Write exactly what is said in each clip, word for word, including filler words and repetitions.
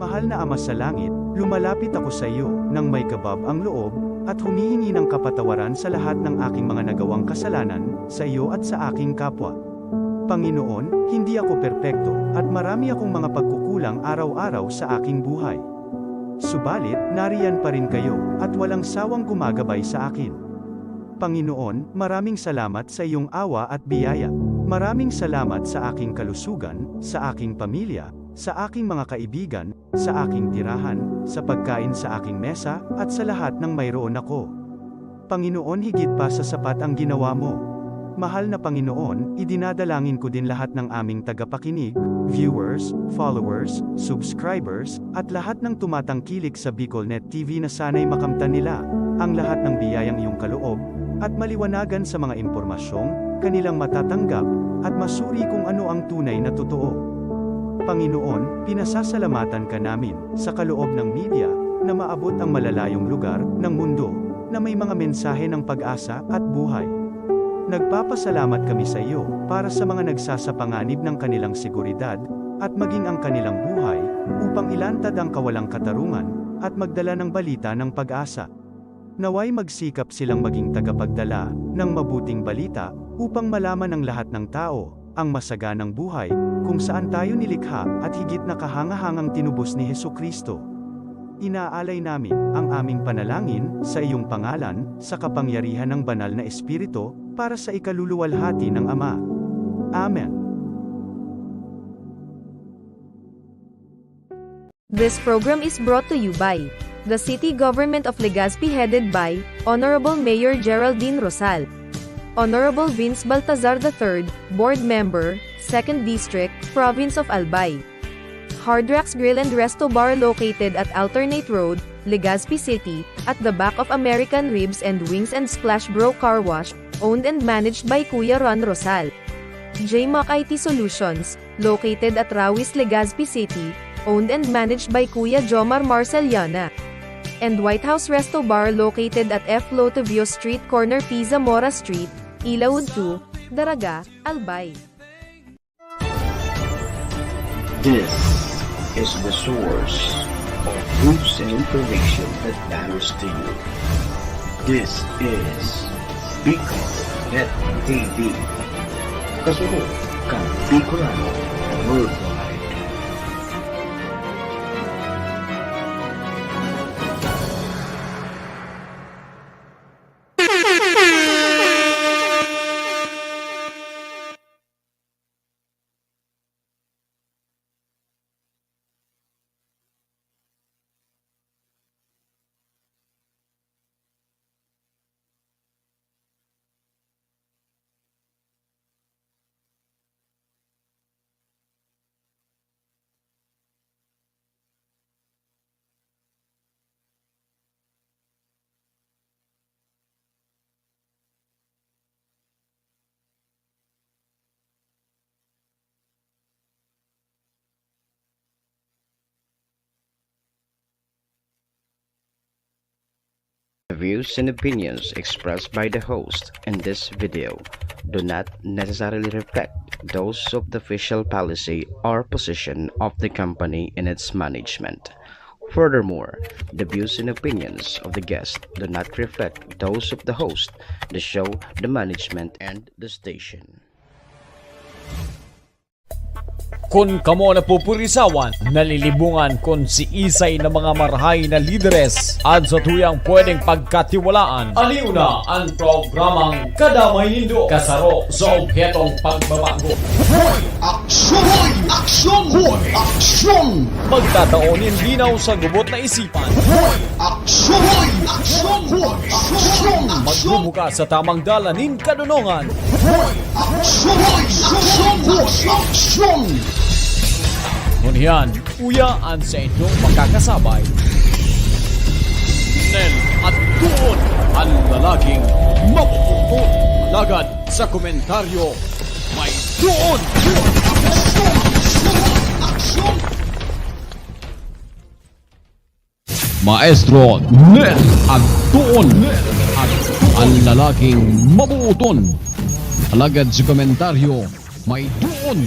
Mahal na Ama sa Langit, lumalapit ako sa iyo nang may kabab ang loob at humihingi ng kapatawaran sa lahat ng aking mga nagawang kasalanan sa iyo at sa aking kapwa. Panginoon, hindi ako perpekto at marami akong mga pagkukulang araw-araw sa aking buhay. Subalit, nariyan pa rin kayo at walang sawang gumagabay sa akin. Panginoon, maraming salamat sa iyong awa at biyaya. Maraming salamat sa aking kalusugan, sa aking pamilya, sa aking mga kaibigan, sa aking tirahan, sa pagkain sa aking mesa, at sa lahat ng mayroon ako. Panginoon, higit pa sa sapat ang ginawa mo. Mahal na Panginoon, idinadalangin ko din lahat ng aming tagapakinig, viewers, followers, subscribers, at lahat ng tumatangkilik sa BicolNet T V na sana'y makamtan nila ang lahat ng biyayang iyong kaloob at maliwanagan sa mga impormasyong kanilang matatanggap at masuri kung ano ang tunay na totoo. Panginoon, pinasasalamatan ka namin sa kaloob ng media na maabot ang malalayong lugar ng mundo na may mga mensahe ng pag-asa at buhay. Nagpapasalamat kami sa iyo para sa mga nagsasapanganib ng kanilang seguridad at maging ang kanilang buhay upang ilantad ang kawalang katarungan at magdala ng balita ng pag-asa. Naway magsikap silang maging tagapagdala ng mabuting balita upang malaman ng lahat ng tao ang masaganang buhay kung saan tayo nilikha at higit na kahangahangang tinubos ni Jesu-Cristo. Inaalay namin ang aming panalangin sa iyong pangalan, sa kapangyarihan ng Banal na Espiritu, para sa ikaluluwalhati ng Ama. Amen. This program is brought to you by the City Government of Legazpi, headed by Honorable Mayor Geraldine Rosal. Honorable Vince Baltazar the third, Board Member, Second District, Province of Albay. Hard Rocks Grill and Resto Bar located at Alternate Road, Legazpi City, at the back of American Ribs and Wings and Splash Bro Car Wash, owned and managed by Kuya Ron Rosal. J Mac I T Solutions, located at Rawis, Legazpi City, owned and managed by Kuya Jomar Marceliana. And White House Resto Bar located at F Lotivio Street, corner P Zamora Street, Ilaud two, Daraga, Albay. This is the source of news and information that matters to you. This is Bicol Net T V. Kasunod kan Bicolano Worldwide. The views and opinions expressed by the host in this video do not necessarily reflect those of the official policy or position of the company and its management. Furthermore, the views and opinions of the guest do not reflect those of the host, the show, the management, and the station. Kun kamo napupurisawan, nalilibungan kun siisay na mga marahay na lideres an satuyang pwedeng pagkatiwalaan, aliw na an programang Kadamay Nindo, kasaro sa obhetong pagbabago. Hoy! Aksyon! Hoy! Aksyon! Hoy! Aksyon! Magtatao nin linaw sa gubot na isipan. Hoy! Aksyon! Hoy! Aksyon! Hoy! Aksyon! Magbubuka sa tamang dalan nin kadonongan. Hoy! Aksyon! Aksyon! Aksyon! Ngunyan, uya an saindong makakasabay, Nel at Doon, an lalaging mapuputo. Alagad sa komentaryo, may doon! Aksyon! Aksyon! Maestro Nel Anton, an lalaking mabuoton. Alagad sa komentaryo, may doon.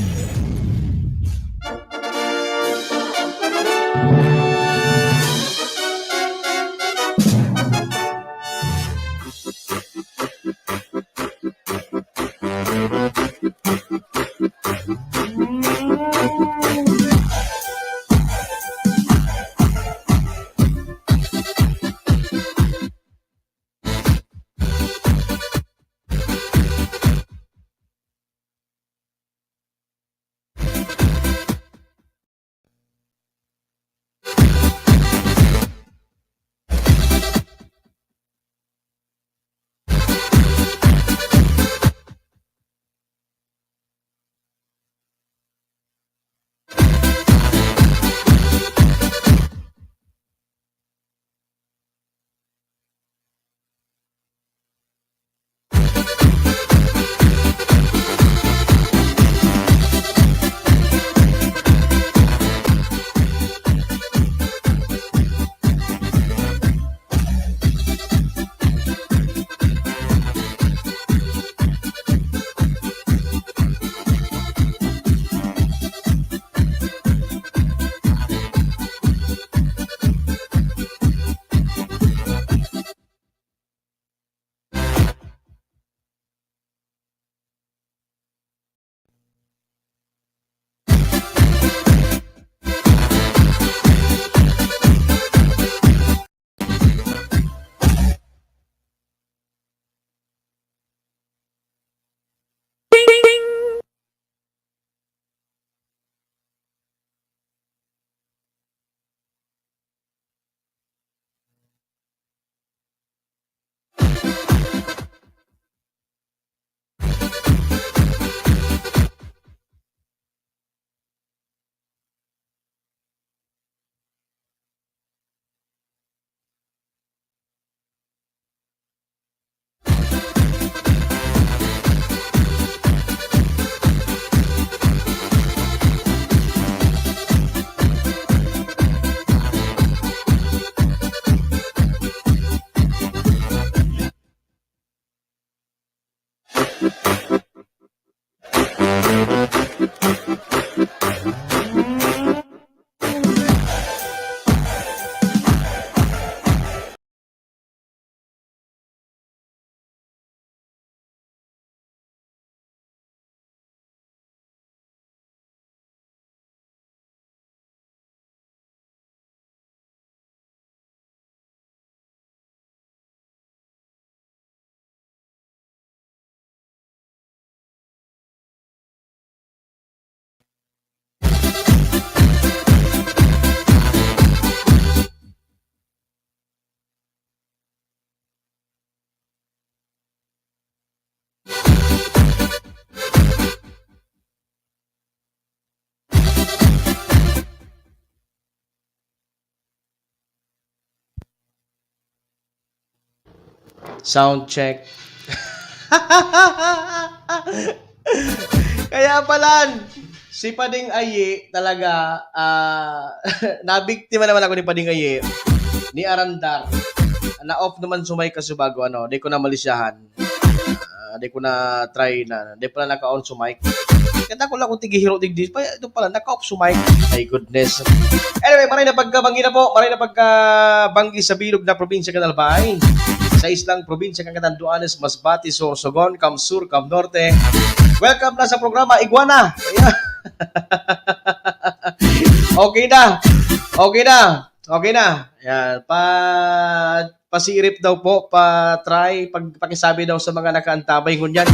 Sound check. Kaya pala, si Pading Ayi talaga, ah, nabiktima naman ako ni Pading Ayi, ni Arandar. Na-off naman sumay kasubago, ano, di ko na malisyahan. Ah, di ko na try na, di pala naka-on so mic. Kaya ko lang kung tigihiro digdi, pa, ito pala, naka-off so mic. My goodness. Anyway, maray na pagkabanggi na po, maray na pagkabanggi sa bilog na probinsya kan Albay. Sa islang probinsya kan Catanduanes, Masbate, Sorsogon, Cam Sur, Cam Norte. Welcome na sa programa, Iguana. Ayan. Okay na. Okay na. Okay na. Yan. Pa, pasirip daw po, pa-try, pag, pakisabi daw sa mga nakaantabay ngunyan.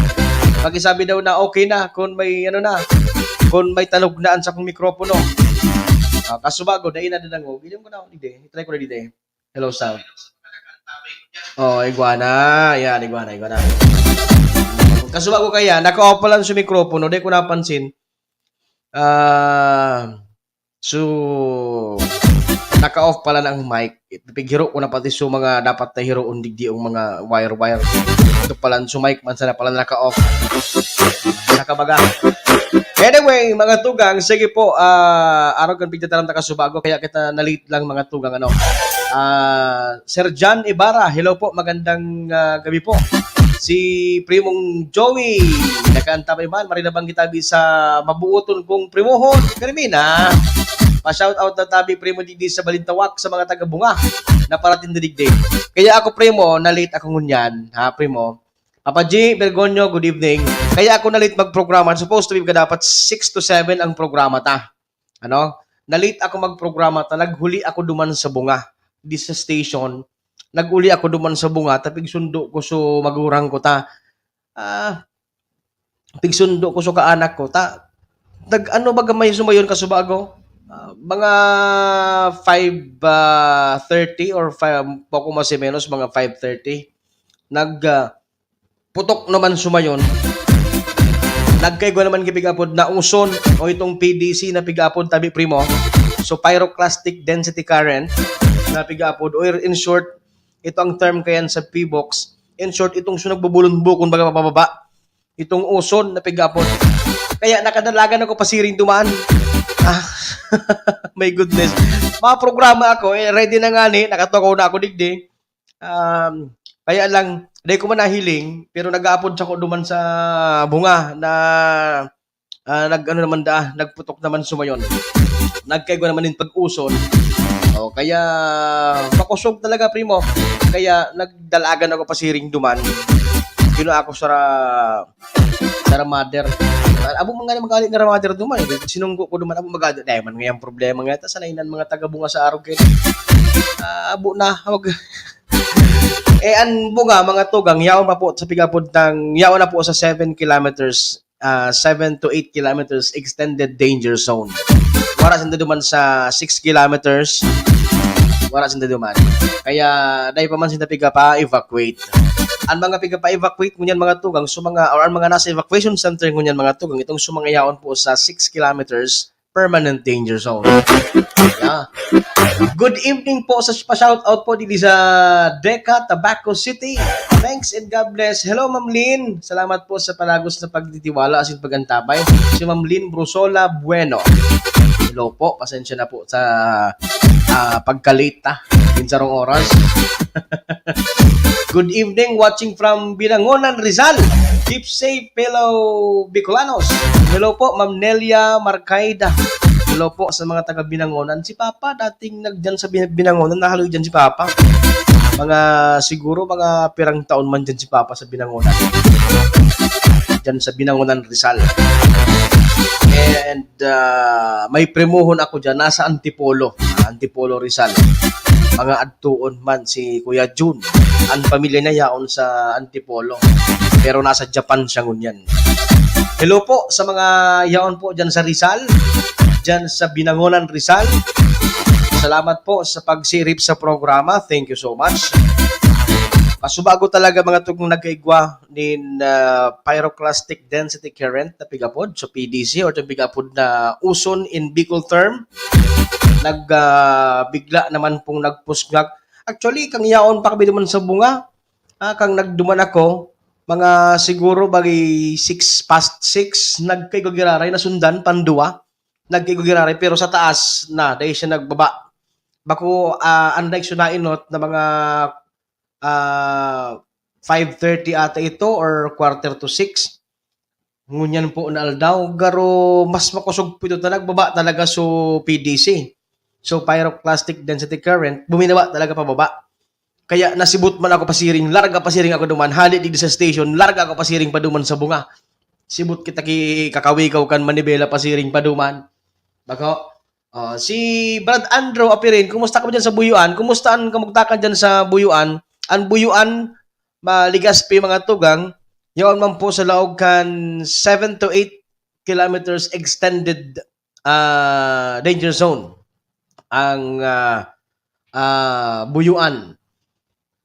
Pakisabi daw na okay na, kung may ano na, kung may tanog na ang sakong mikropono. Ah, kasubago, dai na dinangog. Inom ko na ako, digdi. Try ko na, digdi. Hello, sound. Oh, iguana. Yan, iguana, iguana. Kasubago kaya, naka-off pa lang sa mikropono, di ko napansin. Ah, so, naka-off pala na ang mic. Pighiro ko na pati so mga dapat na hiroon digdi ang mga wire-wire. Ito pala, so mic man sana pala naka-off. Nakabaga. Anyway, mga tugang, sige po, ah, arog kan pigtataram na kasubago, kaya kita na-late lang, mga tugang, ano. Ah, Sir John Ibarra, hello po, magandang, ah, gabi po. Si Primong Joey, nakaantabay man, maray na bang kita sa mabuoton kong primohon, Fermina. Pa-shout out na tabi, Primo, digdi sa Balintawak, sa mga taga-Bunga na parating na digdi. Kaya ako, Primo, na-late ako ngunyan, ha, Primo? Papa G Bergonyo, good evening. Kaya ako na-late magprograma. Supposed to be ka dapat six to seven ang programa ta. Ano? Na-late ako magprograma ta. Naghuli ako duman sa Bunga. Di sa station. Nag-uli ako duman sa Bunga. Ta pigsundo ko so magurang ko ta. Ah, pigsundo ko so kaanak ko. Ta, nag-ano baga may sumayon kasubago? Ah, mga five thirty or five, poco mas o menos, mga five thirty. Nag, ah, putok naman sumayon. Nagkaigwa naman ki pig-apod na uson o itong P D C na pig-apod tabi primo. So, pyroclastic density current na pig-apod, or in short, ito ang term kayan sa P box. In short, itong so nagbubulon-bukon baga pababa. Itong uson na pig-apod. Kaya nakadalagan ako pasiring duman. Ah, my goodness. Mga programa ako, eh, ready na nga ni, nakatukaw na ako digdi. Um, kaya lang, dai ko man nahiling, pero nag-aapod siya ko duman sa Bunga na, ah, nag-ano naman da, nagputok naman sumayon. Nagkaigwa naman nin pag-uson. O, kaya makosog talaga, primo. Kaya nagdalagan ako pasiring duman. Kino ako sa ra-, sa ra mother. Abo man nga naman gali nga ra mother duman, eh. Sinunggo ko duman, abo magada. Dai man ngayang problema nga, ta sanay nan mga taga-Bunga sa arog kayo. Ah, abo na, mag-, eh, an Bunga, mga tugang, yaon pa po sa pigapod tang, yaon na po sa seven kilometers, ah, seven to eight kilometers extended danger zone. Wala sinda duman sa six kilometers. Wala sinda duman. Kaya, dai pa man sinda pigapa-evacuate. An mga pigapa-evacuate ngunyan, mga tugang, so mga, or an mga nasa evacuation center ngunyan, mga tugang, itong so mga yaon po sa six kilometers, permanent danger zone. Yeah. Good evening po sa pa-shoutout po dili sa Deca, Tabaco City. Thanks and God bless. Hello, Ma'am Lynn. Salamat po sa palagos na pagtitiwala asin pag-antabay. Si Ma'am Lynn Brusola Bueno. Hello po. Pasensya na po sa, ah, pagka-late, ah. Yung sarong oras. Good evening, watching from Binangonan, Rizal. Keep safe, fellow Bicolanos. Hello po, Ma'am Nelia Marcaida. Hello po sa mga taga Binangonan. Si Papa, dating nagdiyan sa Bin-, Binangonan, nahaloy diyan si Papa. Mga, siguro, mga pirang taon man diyan si Papa sa Binangonan. Diyan sa Binangonan, Rizal. And, ah, may primuhon ako diyan, nasa Antipolo. Antipolo, Rizal. Mga adtuon man si Kuya Jun. Ang pamilya niya yaon sa Antipolo. Pero nasa Japan siya ngunyan. Hello po sa mga yaon po dyan sa Rizal, dyan sa Binangonan, Rizal. Salamat po sa pagsirip sa programa. Thank you so much. Kasubago talaga, mga tugang, nagkaigwa nin, ah, pyroclastic density current na pigapod, so P D C, or itong pigapod na uson in Bicol term. Nag, ah, bigla naman pong nagpusngag. Actually, kang yaon pa kami duman sa Bunga, ah, kang nagduman ako, mga siguro bagi six past six, nagkaigwa giraray, nasundan, pandua, nagkaigwa giraray, pero sa taas na, dahil siya nagbaba. Bako, ah, unlike sa nainot na mga, ah, five thirty ata ito or quarter to six. Ngunyan po na aldaw, garo mas makosog po ito ta nagbaba talaga so P D C. So, pyroclastic density current, buminaba talaga pababa. Kaya nasibot man ako pasiring, larga pasiring ako duman, hali digdi sa station, larga ako pasiring pa duman sa Bunga. Sibot kita ki kakawikaw kan Manibela pasiring pa duman. Bako, ah, si Brad Andrew Apirin, kumusta ka diyan sa Buyuan? Kumusta an kamugtakan diyan sa Buyuan? An Buyuan, ma-, Legazpi, mga tugang, yaon man po sa laog kan seven to eight kilometers extended, ah, danger zone ang, ah, ah, Buyuan.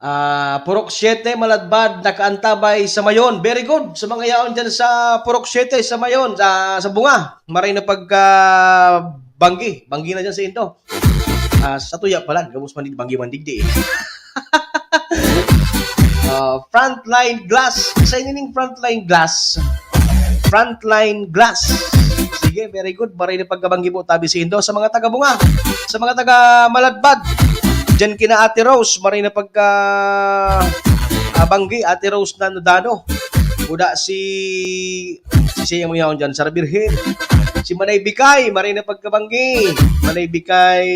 Ah, Purok Siete, Maladbad, nakaantabay sa Mayon. Very good. Sa mga yaon dyan sa Purok Siete, sa Mayon, sa, sa Bunga. Maray na pagka banggi. Banggi na dyan sa Indo. Ah, sa tuya pala, gabos man di banggi man digdi eh. Ah, Frontline Glass. Sa inining Frontline Glass. Frontline Glass. Sige, very good. Maray na pagkabanggi po, tabi si Indo. Sa mga taga Bunga, sa mga taga Maladbad, dyan kina Ate Rose, maray na pagka, ah, banggi, Ate Rose Nano Dano. Kuda si, si siya yung yaon dyan, Sara Birhen. Si Manay Bikay, maray na pagkabanggi. Manay Bikay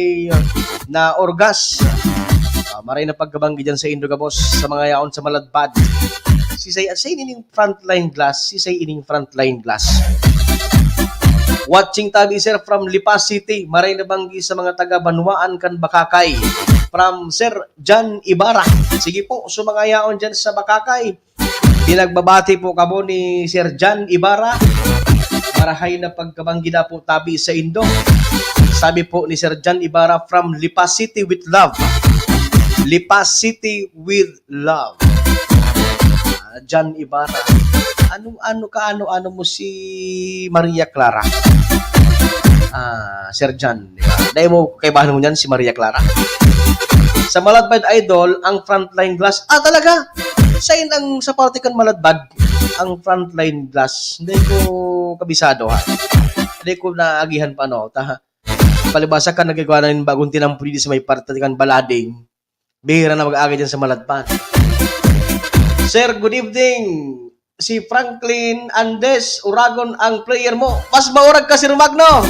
na Orgas. Ah, Maray na pagkabanggi dyan sa Indo gabos, sa mga yaon sa Maladbad. Sisay, sisay ining frontline glass, sisay ining frontline glass. Watching tabi, sir, from Lipa City. Maray na banggi sa mga taga Banwaan kan Bakakay. From Sir John Ibarra. Sige po, so mga yaon dyan sa Bakakay. Pinagbabati po kamo ni Sir John Ibarra. Marahay na pagkabanggi na po tabi sa Indo. Sabi po ni Sir John Ibarra, "From Lipa City with love." Lipa City with love. Ah, John Ibarra. Ano, ano ka, ano, ano mo si Maria Clara? Ah, Sir John, di ba? Dahil mo kaibahan mo niyan si Maria Clara? Sa Maladbad Idol, ang frontline glass. Ah, talaga? Sain ang sa parte kan Maladbad, ang frontline glass? Hindi ko kabisado, ha? Hindi ko naagihan pa, no? Ta-, palibasa ka nagagawa na yung bagong tinampo dito sa may parte kan Balading. Bihira na mag-aagi dyan sa Maladbad. Sir, good evening. Si Franklin Andes Uragon ang player mo. Mas maurag ka, Sir Magno.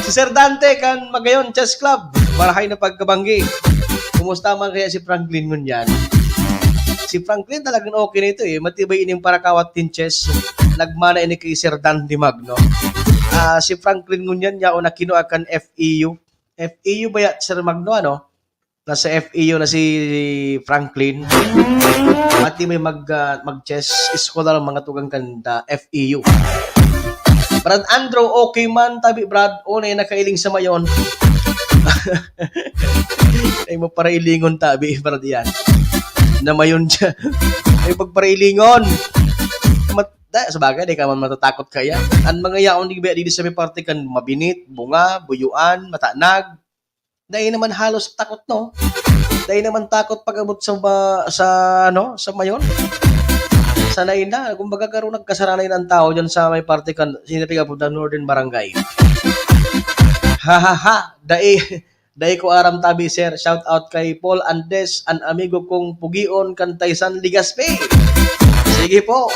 Si Sir Dante kan Magayon Chess Club. Marahay na pagkabanggi. Kumusta man kaya si Franklin ngunyan? Si Franklin talagang okay na ito eh. Matibay ining parakawat din chess. Nagmana ini kay Sir Dante Magno. Ah, si Franklin ngunyan, yaon na kinuha kan F E U. F E U ba ya, Sir Magno, ano? Nasa F E U na si Franklin. Pati may mag, ah, mag-chess scholar ang mga tugang kan, ah, F E U. Brad Andrew, okay man, tabi, Brad. O, na nakailing sa mayon. Ay, maparailingon, tabi, Brad, yan. Na mayon siya. Ay, pagparailingon. Mat-, da, sa bagay, di ka man matatakot kaya. Ang mga yaon, di ba, di sa may parte kan Mabinit, Bunga, Buyuan, Matanag, dai naman halos takot, no? Dai naman takot pag-abot sa ba-, sa, ano, sa mayon. Sanay na. Kumbaga, garo nagkasaranay na ang tao dyan sa may parte kan, sinabi ka po, the Northern Barangay. Ha, ha, ha. Dai, dai ko aram tabi, sir. Shout out kay Paul Andes, an amigo kong pugion kan Taysan, Legazpi. Sige po.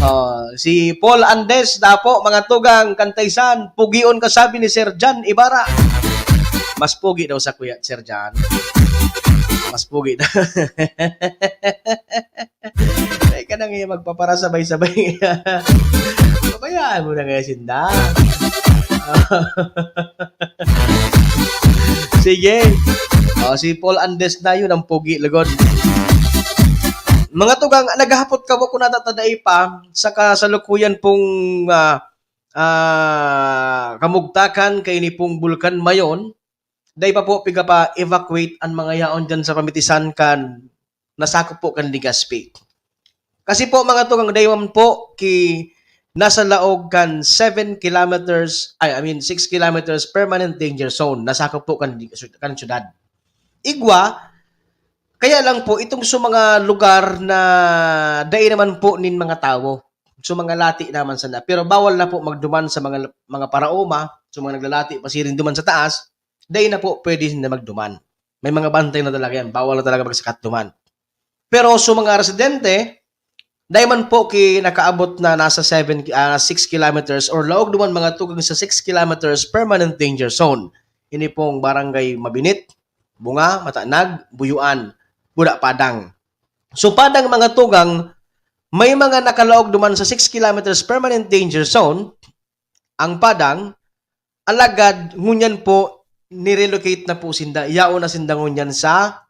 Ah, si Paul Andes, dapo, mga tugang, kan Taysan, pugion ka, sabi ni Sir John Ibarra. Mas pugi daw sa kuya, Sir John. Mas pugi daw. Ay ka na ngayon magpaparasabay-sabay. Pabayaan mo na ngayon sinda. Sige. O, si Paul Andes na yun, ang pugi, lugod. Mga tugang, naghahapot kamo kung natatadai pa sa kasalukuyan pong, ah, ah, kamugtakan kaini pong Bulkan Mayon, dai pa po pigapa-evacuate an mga yaon diyan sa pamitisan kan nasakop po kan Legazpi. Kasi po, mga tugang, dai man po ki nasa laog kan seven kilometers, ay, I mean, six kilometers permanent danger zone, nasakop po kan, kan syudad. Igwa, kaya lang po, itong sa mga lugar na dai naman po nin mga tawo, sa mga lati naman sana. Pero bawal na po magduman sa mga, mga paraoma, sa mga naglalati pasiring duman sa taas, dai na po pwede na magduman. May mga bantay na talaga yan. Bawal na talaga magsakat duman. Pero sa mga residente, dai man po ki nakaabot na nasa seven ki-, ah, six kilometers or laog duman mga tugang sa six kilometers permanent danger zone. Ini pong Barangay Mabinit, Bunga, Matanag, Buyuan, Buda, Padang. So, Padang, mga tugang, may mga nakalaog duman sa six kilometers permanent danger zone, ang Padang, alagad ngunyan po, nirelocate na po sinda. Yaon na sinda ngunyan sa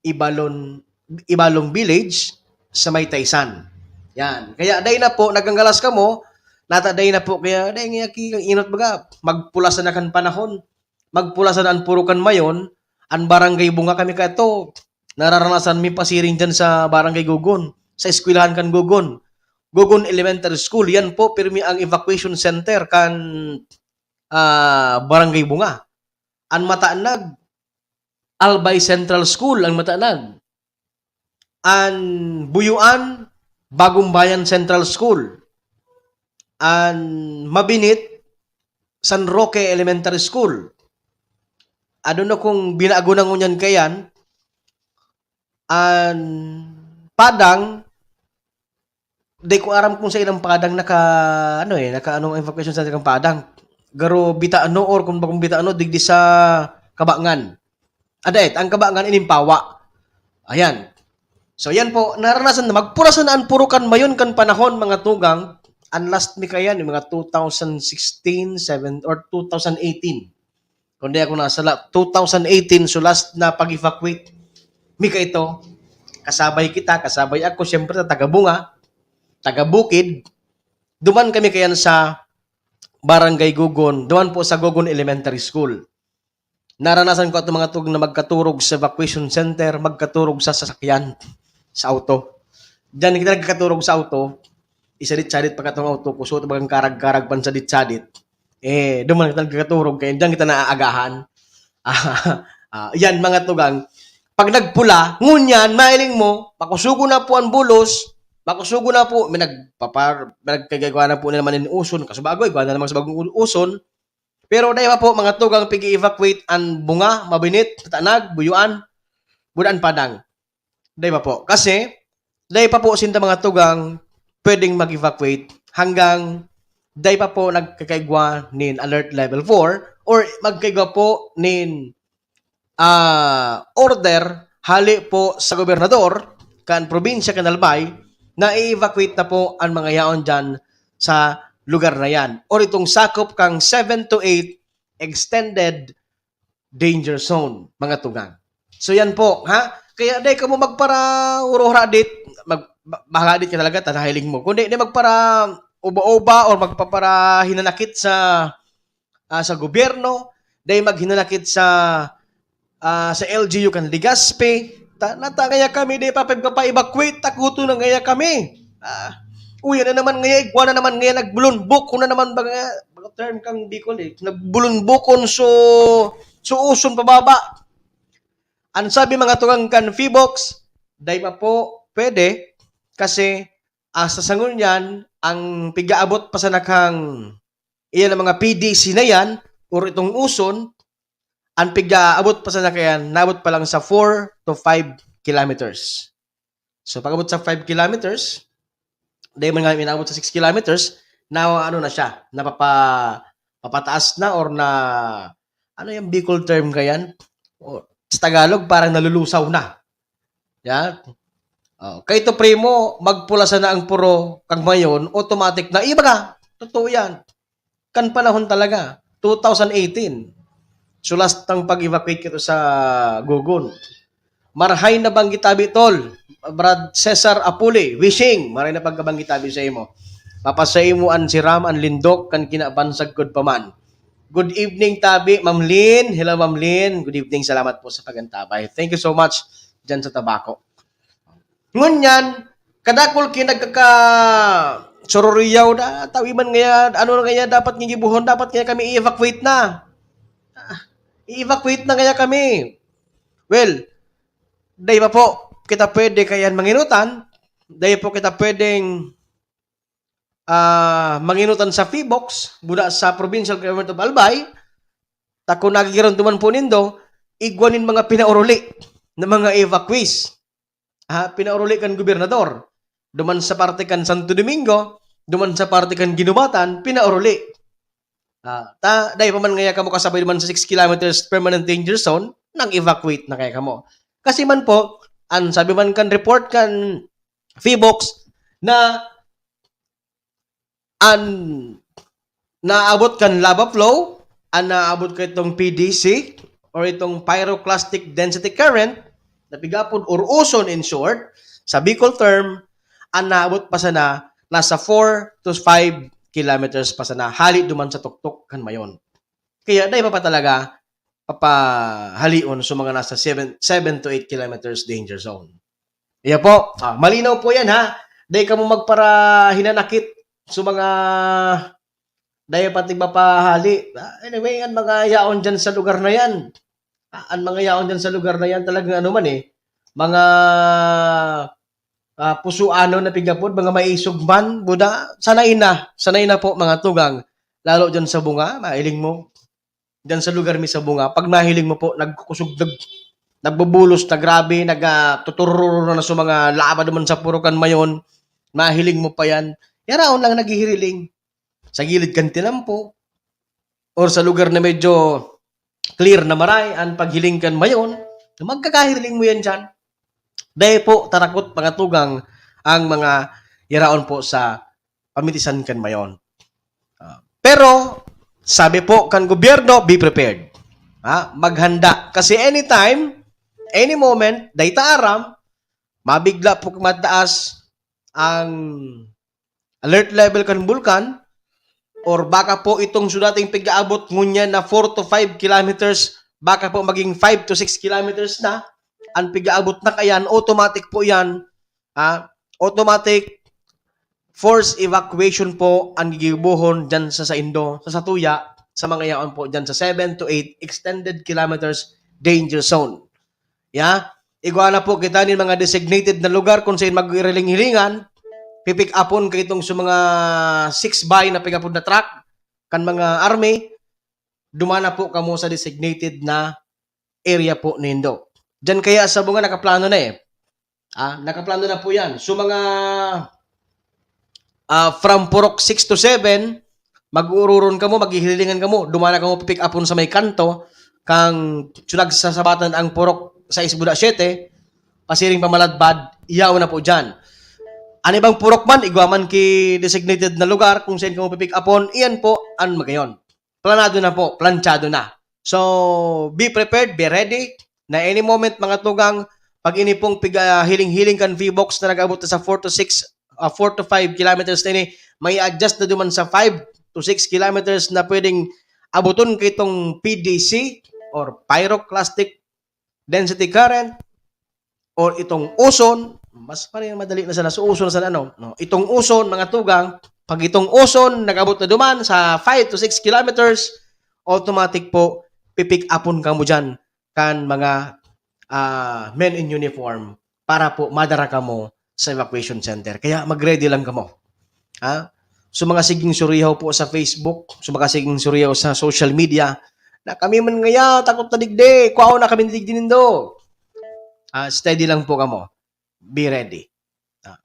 Ibalon, Ibalong Village sa may Taysan. Yan. Kaya dai na po, naganggalas kamo, nata dai na po, kaya dai nga ki-, inot baga, magpulasan na kan panahon. Magpulasan na an Puro kan Mayon, an Barangay Bunga kami kato. Nararanasan mi pasiring dyan sa Barangay Gogon, sa eskwelahan kan Gogon. Gogon Elementary School, yan po, pirmi ang evacuation center kan, ah, Barangay Bunga. An Matanag, Albay Central School, ang Matanag. An Buyuan, Bagong Bayan Central School. An Mabinit, San Roque Elementary School. I don't know kung binago na ngunyan kayan. An Padang, di ko aram kung sa ilang Padang naka, ano eh, naka anong evacuation center kan Padang. Garo Bitano or kung bakong Bitano, digdi sa Kabangan. Adait, ang kaba ngan inimpawa. Ayan. So, yan po, naranasan na. Magpura sana an puro kan Mayon kan panahon, mga tugang. Ang last mi kayan, yung mga two thousand sixteen, seven, or two thousand eighteen. Kung di ako nasala, two thousand eighteen, so last na pag-evacuate mi kaito. Kasabay kita, kasabay ako, siyempre, sa taga-Bunga, taga-Bukid. Duman kami kayan sa Barangay Gogon, duman po sa Gogon Elementary School. Naranasan ko itong mga tugang na magkaturog sa evacuation center, magkaturog sa sasakyan, sa auto. Diyan kita nagkaturog sa auto, isadit-sadit pa katong auto ko, so, bagang karag-karag, pansadit-sadit. Eh, duman kita nagkaturog, kaya diyan kita naaagahan. Ah, yan, mga tugang. Pag nagpula, ngunyan, mailing mo, makusugo na po ang bulos, makusugo na po, may nagpapar-, may nagkagagawa na po na naman yung uson, kaso bago, igwa na naman sa bagong u-, uson. Pero dai pa po, mga tugang, pig-evacuate ang Bunga, Mabinit, Tanag, Buyuan, Budan, Padang. Dai pa po. Kasi, dai pa po sinda, mga tugang, pwedeng mag-evacuate hanggang dai pa po nagkakaigwa nin alert level four or magkaigwa po nin, ah, order hali po sa gobernador kan probinsya kan Albay na i-evacuate na po ang mga yaon diyan sa lugar na yan. Or itong sakop kang seven to eight extended danger zone, mga tugang. So yan po, ha? Kaya dai kamo magpara-hura-hura dit, mag-, ba-, bahala dit ka talaga, ta nahiling mo. Kundi di magpara-uba-uba or magpaparahinanakit sa, ah, sa gobyerno, dai maghinanakit sa, ah, sa L G U kan Legazpi. Ta-, nata ngaya kami, di pa pa-, pa-evacuate, takuto na ngaya kami. Ah, uya na naman ngaya, igwa na naman ngaya, nagbulunbok ko na naman ba nga, mga term kang Bicol eh. Nagbulunbokon so, so uson pababa. Ang sabi, mga tugang, kan Phivolcs, dai pa po pwede kasi, ah, sa sangol niyan, ang pigaabot pa sana kang iyan ang mga P D C na yan or itong uson, ang pigaabot pa sana kayan, naabot pa lang sa four to five kilometers. So, pag-abot sa five kilometers, dahil man nga inaabot sa six kilometers, na ano na siya, napapa-, papataas na or na, ano yung Bicol term kayan? O, sa Tagalog, parang nalulusaw na. Yan. Oh, kay to, primo, magpula sana ang puro kang Mayon, automatic na. Iba ka, totoo yan. Kan panahon talaga, two thousand eighteen. So, last ang pag-evacuate kito sa Gogon. Marahay na banggi tabi, tol. Brad Cesar Apuli, wishing, marahay na pagkabanggi tabi sa imo. Papasay mo an siram, an lindok, kan kinabansag kod pa man. Good evening, tabi, Ma'am Lynn. Hello, Ma'am Lynn. Good evening. Salamat po sa pagantabay. Thank you so much dyan sa Tabaco. Ngunyan, kadakul ki nagkaka-, sururiyaw na, tawi man ngaya, ano na ngaya dapat nga gibuhon, dapat ngaya kami i-evacuate na. Ah, i-evacuate na ngaya kami. Well, dai pa po kita pwede kayan manginutan, dai po kita pwedeng, ah, manginutan sa Phivolcs, buda sa Provincial Government of Albay, ta kun nagigiron duman po nindo, igwa nin mga pinauruli na mga evacuees. Ah, pinauruli kan gobernador. Duman sa parte kan Santo Domingo, duman sa parte kan Guinobatan, pinauruli. Ah, ta, dai pa man ngaya kamo kasabay duman sa six kilometers permanent danger zone, nag-evacuate na kaya kamo. Kasi man po, ang sabi man kan report kan Phivolcs na an naabot kan lava flow, an naabot kan itong P D C or itong pyroclastic density current, na pigapod or uson in short, sa Bicol term, an naabot pa sana nasa four to five kilometers pa sana hali duman sa tuktok kan Mayon. Kaya dai pa, pa talaga papahalion sa mga nasa seven, seven to eight kilometers danger zone. Iya po. Ah, malinaw po yan, ha? Dai kamo magparahinanakit sa mga dai pa tigmapahali. Ah, anyway, ang mga yaon dyan sa lugar na yan, ah, ang mga yaon dyan sa lugar na yan, talagang ano man eh, mga, ah, pusuanon na pigapod, mga maisog man, buda, sanay na, sanay na po, mga tugang, lalo dyan sa Bunga, mailing mo, dyan sa lugar mi sa Bunga, pag nahiling mo po, nagkukusog, nag-, nagbubulos na grabe, nag, ah, tuturururo na sa mga laba duman sa Purukan Mayon, mahiling mo pa yan. Yaraon lang naghihiriling. Sa gilid kan tinampo, or sa lugar na medyo clear na maray, ang paghiling kan Mayon, So, magkakahiriling mo yan dyan. Dahil po, tarakot, mga tugang, ang mga yaraon po sa pamitisan kan Mayon. Ah, pero, sabi po kan gobyerno, be prepared. Ha? Maghanda. Kasi anytime, any moment, dai ta aram, mabigla po mataas ang alert level kan bulkan, or baka po itong so dating pigaabot ngunyan na four to five kilometers, baka po maging five to six kilometers na, ang pigaabot na kayan, automatic po yan, ha? Automatic forced evacuation po ang gigibohon dyan sa saindo, sa satuya, sa mga yaon po dyan sa seven to eight extended kilometers danger zone. Ya, igwa na po kita nin mga designated na lugar kung saan maghihiling-hilingan, pipick upon kaitong sa mga six by na pigapod na truck, kan mga army, dumana po kamo sa designated na area po nindo. Diyan kaya sa bunga nakaplano na eh. Ah, nakaplano na po yan. So mga ah, from Purok six to seven, mag-uururon kamo, maghihililingan kamo, dumana kamo pipick upon sa may kanto, kang tsunag sa sabatan ang Purok sais buda siete, pasiring pamaladbad, iyaw na po dyan. Ano bang purok man, igwa man ki designated na lugar kung saan kamo pipick upon, iyan po ang magayon. Planado na po, planchado na. So, be prepared, be ready, na any moment, mga tugang, pag ini pong piga-, hiling-hiling kan V-Box na nag-abot na sa four to six, ah, four to five kilometers na ini, may adjust na duman sa five to six kilometers na pwedeng abuton kaitong P D C or pyroclastic density current or itong ozone, mas pare-, madali na sana sa ozone sa ano, no? Itong ozone, mga tugang, pag itong ozone nag-abot na duman sa five to six kilometers, automatic po, pipick upon kamo dyan kan mga, ah, men in uniform para po madara kamo sa evacuation center. Kaya mag-ready lang kamo. Ha? So, mga siging suriyaw po sa Facebook, so, mga siging suriyaw sa social media, na kami man ngaya, takot na digdi, kuhaon na kami digdi nindo. Ah, steady lang po kamo. Be ready. Ah.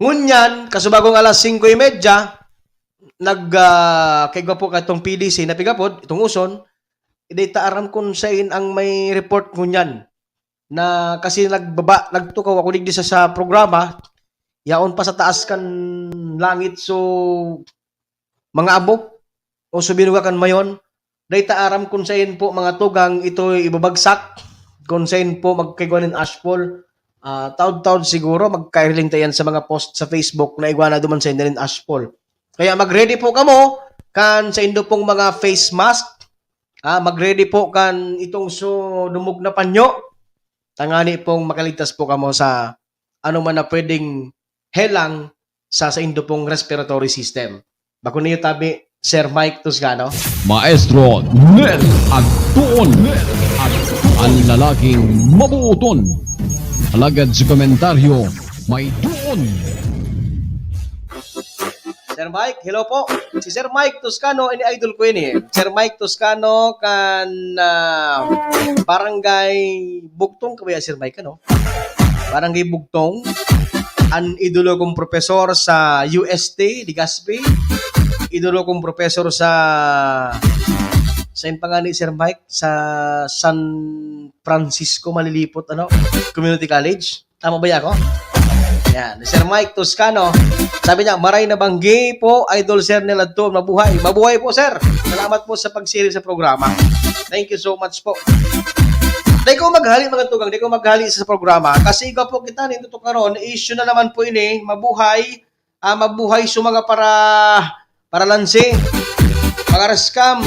Ngunyan, kasubagong alas singko y medya, nag, ah, kaigwa po katong P D C na pigapod, itong uson, hindi ta aram kung sain ang may report ngunyan. Na kasi nagbaba, nagtukaw ako digdi sa, sa programa, yaon pa sa taas kan langit, so, mga abo, o subinuga kan mayon, dai ta aram kung sain po mga tugang ito ibabagsak, kung sain po magkaigwa nin ashfall. Ah, taod-taod siguro, magkailing ta yan sa mga post sa Facebook na igwa na duman sa nin ashfall. Kaya mag-ready po kamo kan sa indo pong mga face mask. Ah, mag-ready po kan itong so dumog na panyo. Tangani pong makaligtas po kamo sa ano man na pwedeng helang sa saindo pong respiratory system. Bako niyo tabi, Sir Mike Toscano? Maestro Nel Agtuon. An lalaking mabuoton. Alagad si komentaryo may duon. Sir Mike, hello po. Si Sir Mike Toscano, ini idol ko ini. Sir Mike Toscano kan, ah, Barangay Bugtong, kabaya Sir Mike, ano? Barangay Bugtong. An idolo kong profesor sa U S T, Legazpi. Idolo kong profesor sa, saan pa nga ni Sir Mike? Sa San Francisco, Malilipot, ano? Community College. Tama ba ako? Yan. Sir Mike Toscano, sabi niya, "Maray na banggi po, Idol Sir Nel Agtuon. Mabuhay." Mabuhay po, sir. Salamat po sa pag-share sa programa. Thank you so much po. Dai ko maghali, mga tugang, dai ko maghali sa programa. Kasi igwa po kita, nito to karon, issue na naman po ini, mabuhay, ah, mabuhay sa mga para, paralansi, mga scam.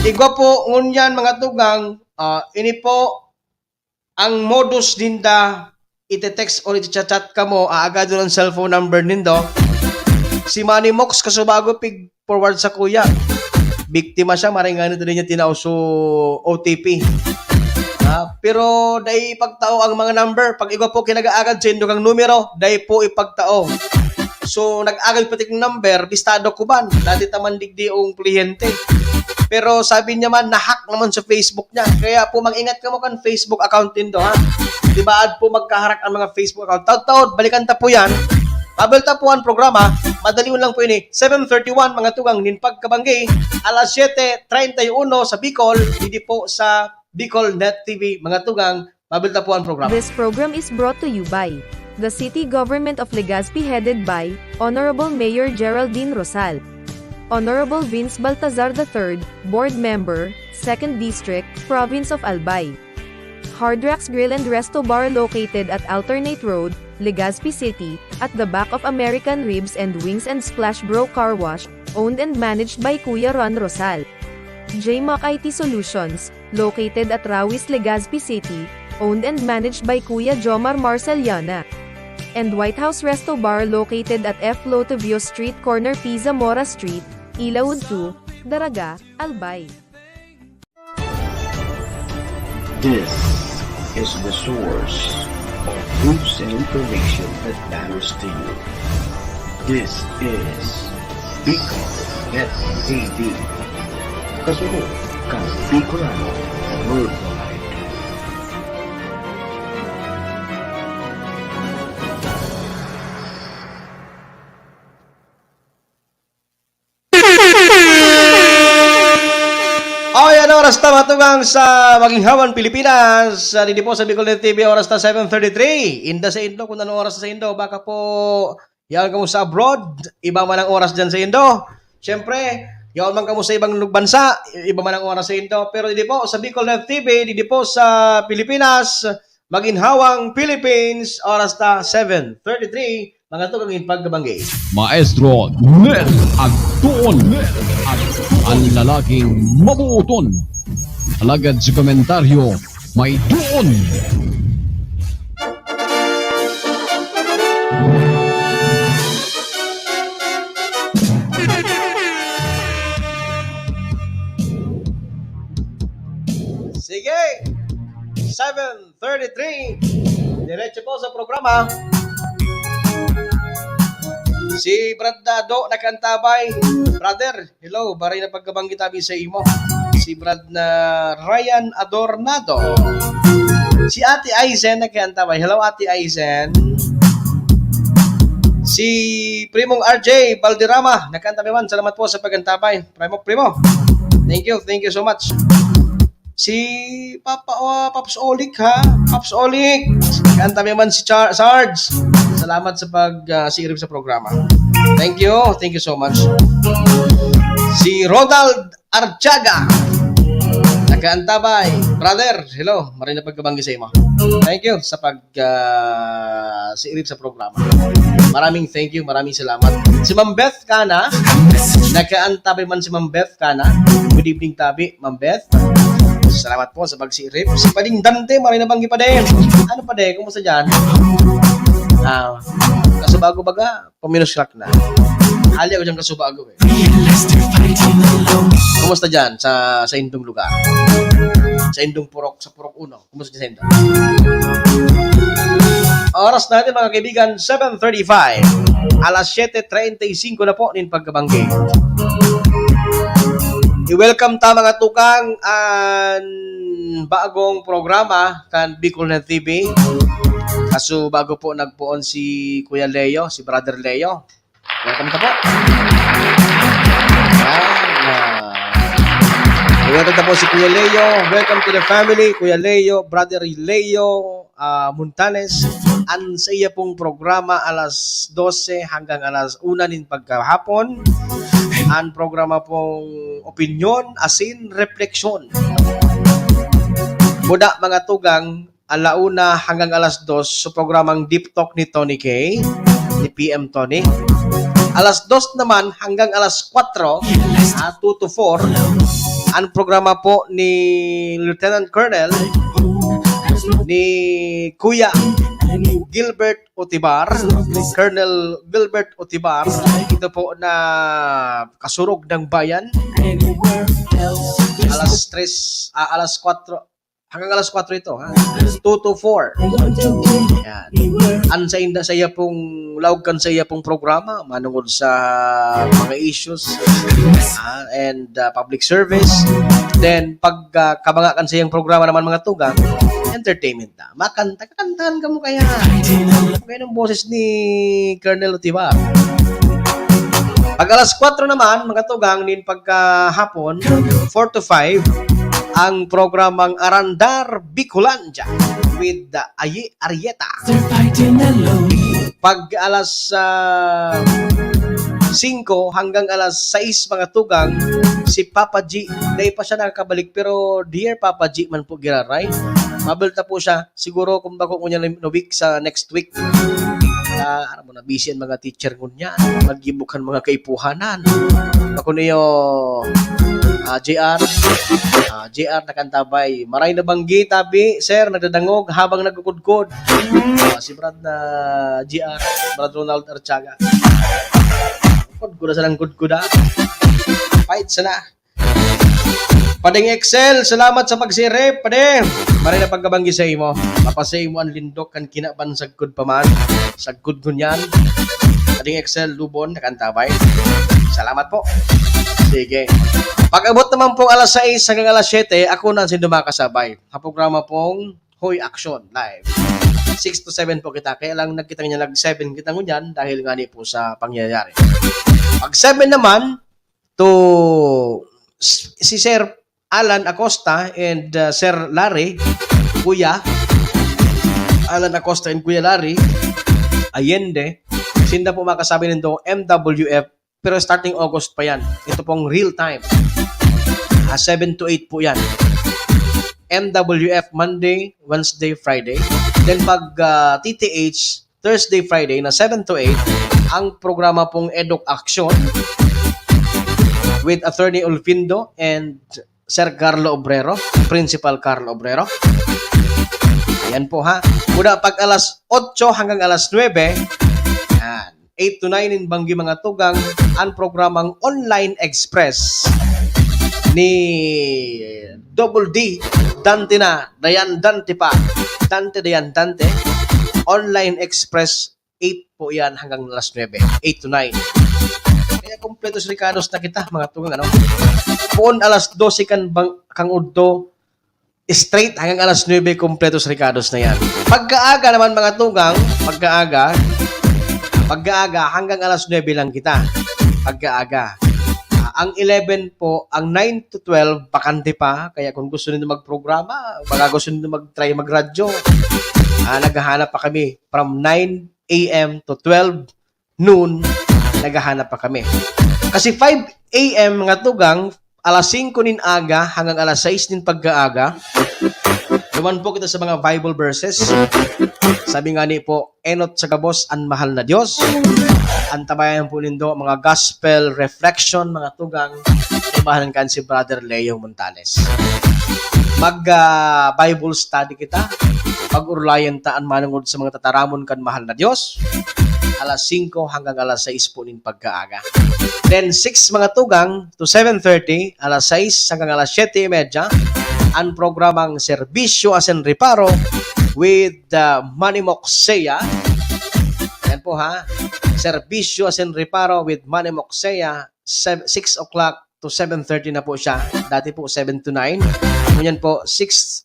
Igwa po, ngunyan, mga tugang, ah, ini po, ang modus ninda, ite-text or ite-chat kamo, aagadon ang cellphone number nindo. Si Manny Mox kasubago pig-forward sa kuya. Biktima siya, maray nga nito din niya tinao so O T P. Ah, pero dai ipagtao ang mga number. Pag igwa po kinagaagad sa indo kang numero, dai po ipagtao. So, nag-agad pati kong number, bistado ko ban. Dati taman digdi ang kliyente. Pero sabi niya man, na-hack naman sa Facebook niya. Kaya po, mag-ingat kamo kan Facebook account nindo, ha? Di ba, ad po magkaharak ang mga Facebook account. Taod-taod, balikan ta po yan. Pabel ta po ang programa. Madali lang po ini. Seven thirty-one, mga tugang, nin pagkabanggi. Alas siete treinta y uno sa Bicol. Hindi po sa Bicol Net T V, mga tugang. Mabilta po ang programa. This program is brought to you by the City Government of Legazpi, headed by Honorable Mayor Geraldine Rosal, Honorable Vince Baltazar the third, Board Member, Second District, Province of Albay. Hard Rocks Grill and Resto Bar, located at Alternate Road, Legazpi City, at the back of American Ribs and Wings and Splash Bro Car Wash, owned and managed by Kuya Ron Rosal. J Mac I T Solutions, located at Rawis, Legazpi City, owned and managed by Kuya Jomar Marceliana. And White House Resto Bar, located at F Lotovio Street, corner P Zamora Street, Ilaud two, Daraga, Albay. This is the source of news and information that matters to you. This is Bicol Net T V. Kasunod kan Bicolano Worldwide. Okay, ano oras ta, mga tugang, sa Maginhawa, Pilipinas? Ah, didi po sa Bicol Net T V, oras ta seven thirty-three. Inda sa indo, kung anong oras sa indo, baka po yaon kamo sa abroad, iba man ang oras dyan sa indo. Siyempre, yaon man kamo sa ibang lug-, bansa, iba man ang oras sa indo. Pero didi po sa Bicol Net T V, didi po sa Pilipinas, Maginhawang Philippines, oras ta seven thirty-three, mga tugang in pagkabanggi. Maestro Nel Anton, ang lalaking mabuoton. Alagad si komentaryo, may doon. Sige! Seven thirty-three. Diretso po sa programa. Si Brad Dado nakaantabay. Brother, hello. Maray na pagkabanggi tabi sa imo. Si Brad na Ryan Adornado. Si Ate Aizen nakaantabay. Hello, Ate Aizen. Si Primong R J Valderrama nakaantabay man. Salamat po sa pag-antabay. Primo, primo. Thank you, thank you so much. Si Papa, ah, Paps Olik, ha? Paps Olik, kaantabay man si Char-, Sarge. Salamat sa pag, ah, siirib sa programa. Thank you. Thank you so much. Si Ronald Artiaga, nakaantabay. Brother, hello. Maray na pagkabanggi sa imo. Thank you sa pag, ah, siirib sa programa. Maraming thank you, maraming salamat. Si Ma'am Beth Cana, nakaantabay man si Ma'am Beth Cana. Good evening, tabi, Ma'am Beth. Salamat po sa pagsiirib. Si Pading Dante, maray na banggi pa din. Ano pa din? Kumusta dyan? Ah, kaso bago baga, puminos crack na. Ali ako dyan kaso bago eh. Kumusta dyan sa, sa indong lugar? Sa indong purok, sa purok uno. Kumusta sa inyo? Oras natin, mga kaibigan, seven thirty-five. Alas siyete treinta y cinco na po nin pagkabanggi. I-welcome ta, mga tukang, an bagong programa kan Bicol Net T V. Kaso bago po nagpoon si Kuya Leo, si Brother Leo. Welcome ka po. Yan, ah. Welcome ka po si Kuya Leo. Welcome to the family, Kuya Leo, Brother Leo, ah, Montales. An saiya pong programa alas dose hanggang alas una nin pagkahapon. An programa pong opinyon, asin, refleksyon. Buda, mga tugang, ala una hanggang alas dos, so programang Deep Talk ni Tony K, ni P M Tony. Alas dos naman hanggang alas kwatro, ah, two to four, ang programa po ni Lieutenant Colonel, ni Kuya Gilbert Otibar, Colonel Gilbert Otibar, ito po na kasurog ng bayan. Alas tres, ah, alas kwatro, hanggang alas kwatro ito, ha? Two to four. Yan. An sa inda, sa iya pong, laog kan sa iya pong programa, manungod sa mga issues, ah, and, ah, public service. Then, pag, ah, kabanga kan sa iyang programa naman, mga tugang, entertainment na. Makanta, kakantahan ka mo kaya. Kaya ng boses ni Colonel Otibar. Pag alas kwatro naman, mga tugang, nin pagkahapon, four to five, ang programang Arandar Bicolandia with, uh, Ayi Arieta. Pag alas, ah, singko hanggang alas sais, mga tugang, si Papa G, dai pa siya nakakabalik, pero Dear Papa G man po giraray. Mabel ta po siya, siguro kung bako ngunyan na week, sa next week. Ah, aram mo na, busy ang mga teacher ngunyan. Maggibo kan mga kaipuhanan. Ako niyo, ah, J R. Ah, J R nakantabay. Maray na banggi, tabi, sir, nagdadangog habang nagkukudkod. Ah, si Brad na J R, Brad Ronald Archaga. Kudkod na sanang kudkod, ah. Fight sana. Padeng Excel, salamat sa pagsirip, pade. Maray na pagkabanggi sa imo. Mapasay mo ang lindok kan kinaban sagkod pa man. Sagkod ngunyan. Padeng Excel, Lubon, nakantabay. Salamat po. Sige. Pag-abot naman pong alas sais hanggang alas siyete, ako na ang sindumakasabay. Ha programa pong Hoy Action Live. Six to seven po kita. Kaya lang nagkita niya nag seven kita ngunyan dahil nga ni po sa pangyayari. Pag seven naman, to s- si Sir Alan Acosta and, uh, Sir Larry, Kuya Alan Acosta and Kuya Larry Allende, sinda po makasabay nindo M W F, pero starting August pa yan. Ito pong real time. Ah, seven to eight po yan. M W F Monday, Wednesday, Friday. Then pag, ah, T T H, Thursday, Friday na seven to eight, ang programa pong Eduk Action with Attorney Ulfindo and Sir Carlo Obrero, Principal Carlo Obrero. Ayan po ha. Mula pag alas otso hanggang alas nuebe, yan, eight to nine in banggi mga tugang, ang programang Online Express ni Double D, Dante na, Dayan Dante pa. Dante, Dayan Dante. Online Express, eight po yan hanggang alas nuebe, eight to nine. Kaya kompletos rekados na kita, mga tugang, ano? Poon alas dose kan bang, kang udto, straight hanggang alas nuebe, kompletos rekados na yan. Pagkaaga naman, mga tugang, pagkaaga, pagkaaga hanggang alas nuebe lang kita. Pagkaaga. Ah, ang eleven po, ang nine to twelve, bakante pa. Kaya kung gusto nindo magprograma, baka gusto nindo mag-try magradyo, ah, naghahanap pa kami from nine a m to twelve noon, naghahanap pa kami. Kasi five a m, mga tugang, alas singko nin aga hanggang alas sais nin pagkaaga, duman po kita sa mga Bible verses. Sabi nga ni po, enot sa gabos an mahal na Dios. Antabayan po nindo mga gospel reflection, mga tugang, ibahan kan si Brother Leo Montales. Mag, ah, Bible study kita. Pag-urulayan ta an manongod sa mga tataramon kan mahal na Dios. Alas singko hanggang alas sais po nin pagkaaga. Then six, mga tugang, to seven thirty, alas sais hanggang alas siyete y media, ang programang Serbisyo asin Reparo with, uh, Manny Moxea. Yan po ha. Serbisyo asin Reparo with Manny Moxea, sev-, six o'clock to seven thirty na po siya. Dati po seven to nine. Ngunyan po six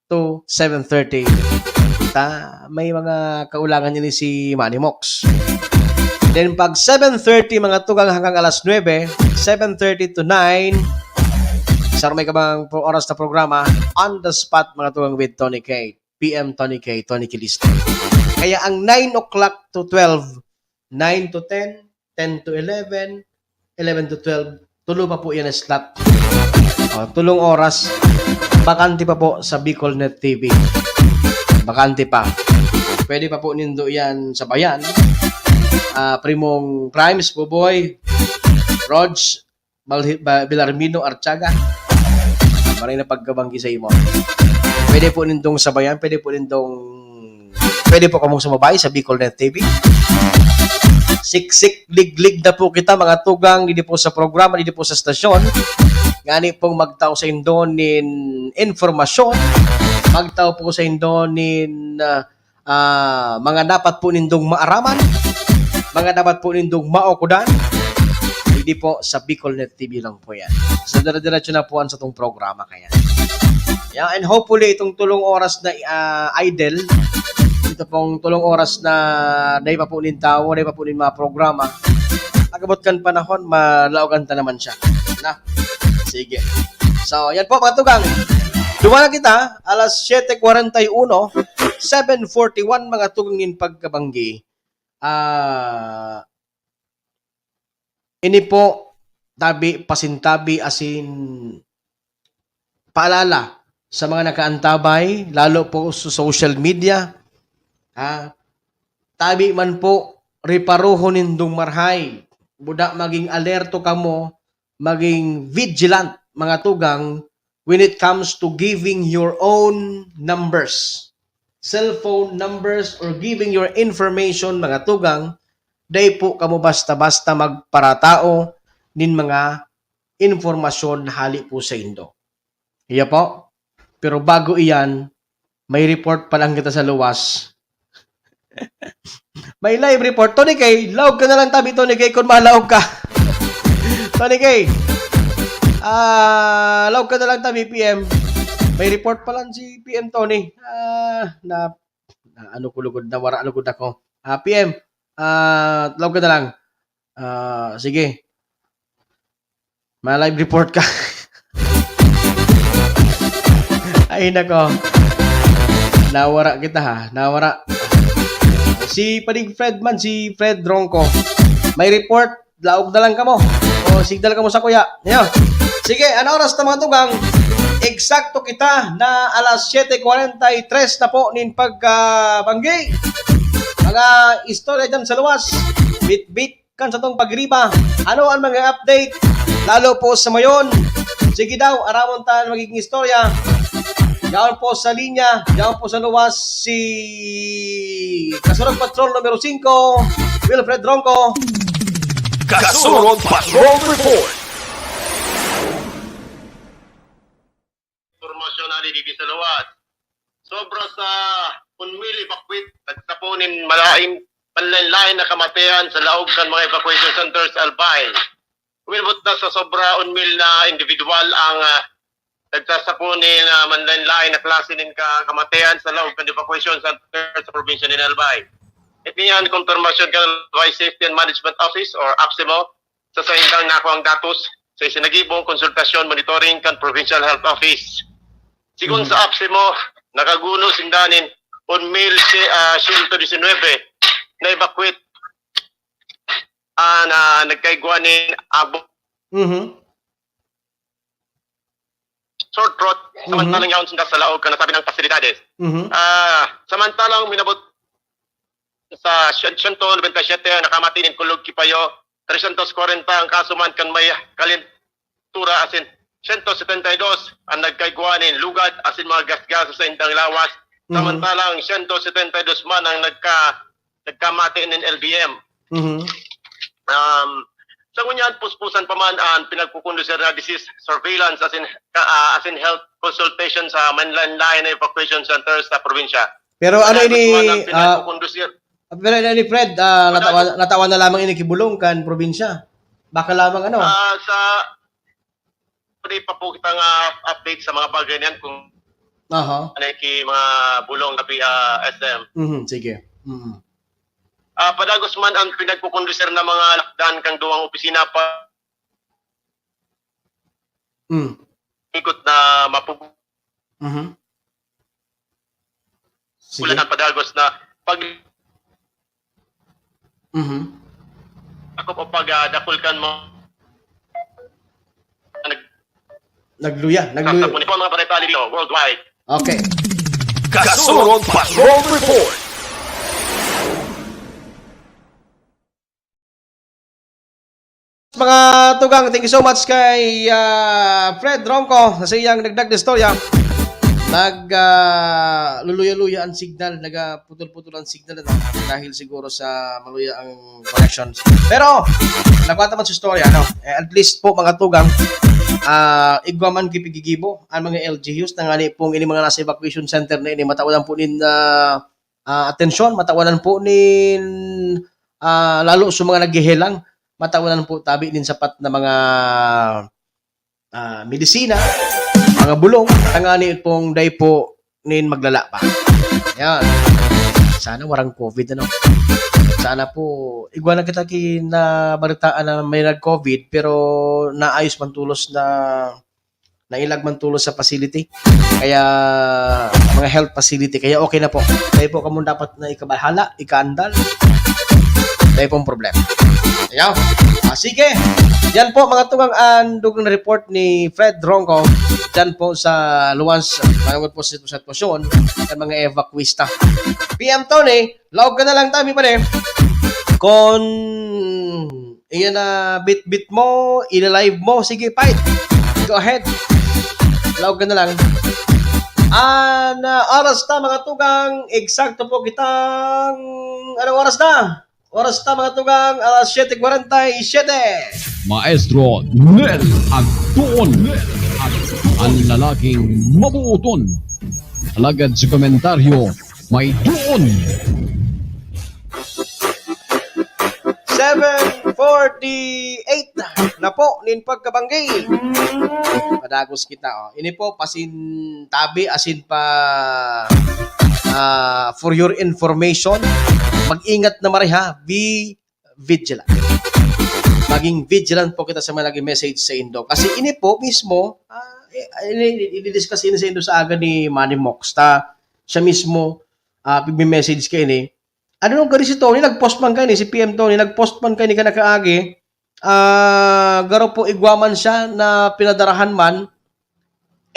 to seven thirty. Ta, may mga kaulangan niya ni si Manny Mox. Then pag seven thirty, mga tugang, hanggang alas nuebe, seven thirty to nine, sa may kabang pro-, oras na programa, On the Spot, mga tugang, with Tony K, P M Tony K, Tony Kilisto. Kaya ang nine o'clock to twelve, nine to ten, ten to eleven, eleven to twelve, tulo pa po yan na slot. O, tulong oras, bakante pa po sa Bicol Net T V. Bakante pa. Pwede pa po nindo yan sabayan. Ah, Primong Crimes, Buboy, Rog, Balhi-, Ba-, Belarmino, Archaga. Maray na pagkabanggi sa imo. Pwede po nindong sabayan, pwede po nindong, pwede po kamong sumabay sa Bicol Net T V. Siksik, liglig na po kita, mga tugang, didi po sa programa, didi po sa stasyon. Ngani pong magtao sa indo nin informasyon, magtao po sa indo nin, ah, ah, mga dapat po nindong maaraman, mga dapat po nindong maokodan, didi po sa Bicol Net T V lang po yan. So, dire-diretso na po ang satong programa kaya. Yeah, and hopefully, itong tulong oras na, ah, idle, ito pong tulong oras na dai pa po nin tawo, dai pa po nin mga programa, agabot kan panahon, malaogan ta naman siya. Na? Sige. So, yan po, mga tugang. Duman na kita, alas siyete kwarenta y uno, seven forty-one, mga tugang nin pagkabanggi. Ah, ini po, tabi, pasintabi, asin paalala sa mga nakaantabay, lalo po sa social media, ha? Tabi man po, reparohon nindong marhay. Buda maging alerto kamo, maging vigilant, mga tugang, when it comes to giving your own numbers, cellphone numbers, or giving your information, mga tugang, dai po kamo basta-basta magparatao nin mga impormasyon hali po saindo. Iya po. Pero bago iyan, may report pa lang kita sa luwas. May live report. Tony K, laog ka na lang tabi, Tony K, kung malaog ka. Tony K, ah, laog ka na lang tabi, P M. May report pa lang si P M Tony. Ah, na, na ano ko lugod, nawara lugod ako. Ah, P M, ah, laog ka na lang. Ah, sige. Ma-live report ka. Ay, nako. Nawara kita, ha. Nawara. Si Paring Fred man, si Fred Ronco. May report, laog na lang kamo. O, signal kamo sa kuya. Ayan. Sige, ano oras na, mga tugang? Eksakto kita na alas siyete kwarenta y tres na po nin pagkabanggi. Mga istorya dyan sa luwas. Bit-bit kan satong pagriba. Ano ang mga update? Lalo po sa mayon. Sige daw, aramon ta ang magiging istorya. Yaon po sa linya, yaon po sa luwas si Kasurog Patrol numero singko, Wilfred Ronco. Kasurog Patrol Report. Impormasyon na digdi sa luwas. Sobra sa one mil evacuate, nagsapo nin malain, panlain-lain na kamatian sa laog kan mga evacuation center sa Albay. Umibot na sa sobra one mil na individual ang, ah, nagsasapo nin, ah, manlain-lain na klase nin ka-, kamatian sa laog kan evacuation center sa probinsya nin Albay. Ito yan, konfirmasyon kan Albay Safety and Management Office or APSEMO, sa saindang nakuang datos sa isinagibong konsultasyon monitoring kan Provincial Health Office. Sigon Mhm. sa APSEMO, nakaguno sinda nin one mil, ah, siyento disinwebe na evacuate, ah, na nagkaigwa nin abo Mhm. sore throat, Mhm. samantalang yaon sinda sa laog kan nasabing pasilidades. Mhm. Ah, samantalang minabot sa siyento nobenta y siyete ang nakamati nin kulog kipayo, tresyentos kwarenta ang kaso man kan may kalentura asin siyento setenta y dos ang nagkaigwa nin lugad asin mga gasgas sa saindang lawas. Mhm. Samantalang siyento setenta y dos man ang nagka-, nagkamati nin L B M. Mhm. Um, sa ngunyan, puspusan pa man ang pinagkukondusir na disease surveillance asin, ka-, ah, asin health consultation sa manlain-lain na evacuation centers sa probinsya. Pero ano Kaya ini, gusto man ang ah, pinagkukondusir. Pero ano ini, Fred, ah, Wala natawa-, natawa na lamang ini ki bulong kan probinsya. Baka lamang ano? Ah, sa, pwede pa po kita nga update sa mga bagay na yan kung Aha. ano yung ki-, mga bulong na pi-, ah, S M. Mhm, sige. Mhm. Ah, padagos man ang pinagkukondusir na mga lakdan kang duwang opisina pa Mm. ikot na mapug- Mhm. Sige. Wala nang padagos na pag- Mhm. Ako po pag, ah, dakul kan mo. Nag- Nagluya, nagluya. Sa mga bareta, Lilo, worldwide. Okay. Kasurog Patrol Report. Mga tugang, thank you so much kay, ah, Fred Ronco sa iyang dagdag na istorya. Nag, ah, luluya-luya ang signal, nagaputol-putol ang signal, ano, dahil siguro sa maluya ang connections. Pero, nagwa ta man sa istorya, no? Eh, at least po, mga tugang, ah, igwa man ki pigigibo ang mga L G Us, tangani pong ini mga nasa evacuation center na ini, matawadan po nin, ah, ah, atensyon, matawanan po nin, ah, lalo sa mga naghehelang, matawanan po tabi nin sapat na mga, ah, medisina, mga bulong, tangani pong dai po nin maglala pa. Yan. Sana warang covid, ano? Sana po, igwa na kita ki-, nabaritaan na may nag-covid, pero naayos man tulos na nailag man tulos sa facility. Kaya, mga health facility. Kaya okay na po. Kaya po kamo dapat na ikabahala, ikaandal. Kaya pong problema. Ayaw. Ah, sige. Yan po, mga tugang, ang dugang na report ni Fred Ronco. Diyan po sa luwas, manungod po sa sitwasyon ng mga evacuista. P M Tony, laog ka na lang, tami pa rin. Kung iyan na bit-bit mo, ila-live mo, sige, fight. Go ahead. Laog ka na lang. An ah, oras na, mga tugang, eksakto po kitang, anong oras na? Oras na, mga tugang, alas siyete kwarenta y siyete. Maestro Nel Agtuon, ang lalaking mabuuton. Alagad sa komentaryo, may doon. Seven forty-eight na po nin pagkabanggi. Padagos kita, oh. Ini po, pasintabi, asin pa, ah, for your information, mag-ingat na mare, ha? Be vigilant. Maging vigilant po kita sa mga nag-message sa indo. Kasi ini po mismo, ah, eh, ini, ini-discuss ini sa indo sa aga ni Manny Mox. Ta, siya mismo, ah, pigme-message ka ini. Ano nung gari si Tony, nag-post man kaini, si P M Tony, nag-post man kaini kan nakaagi, ah, garo po igwa man siya na pinadarahan man,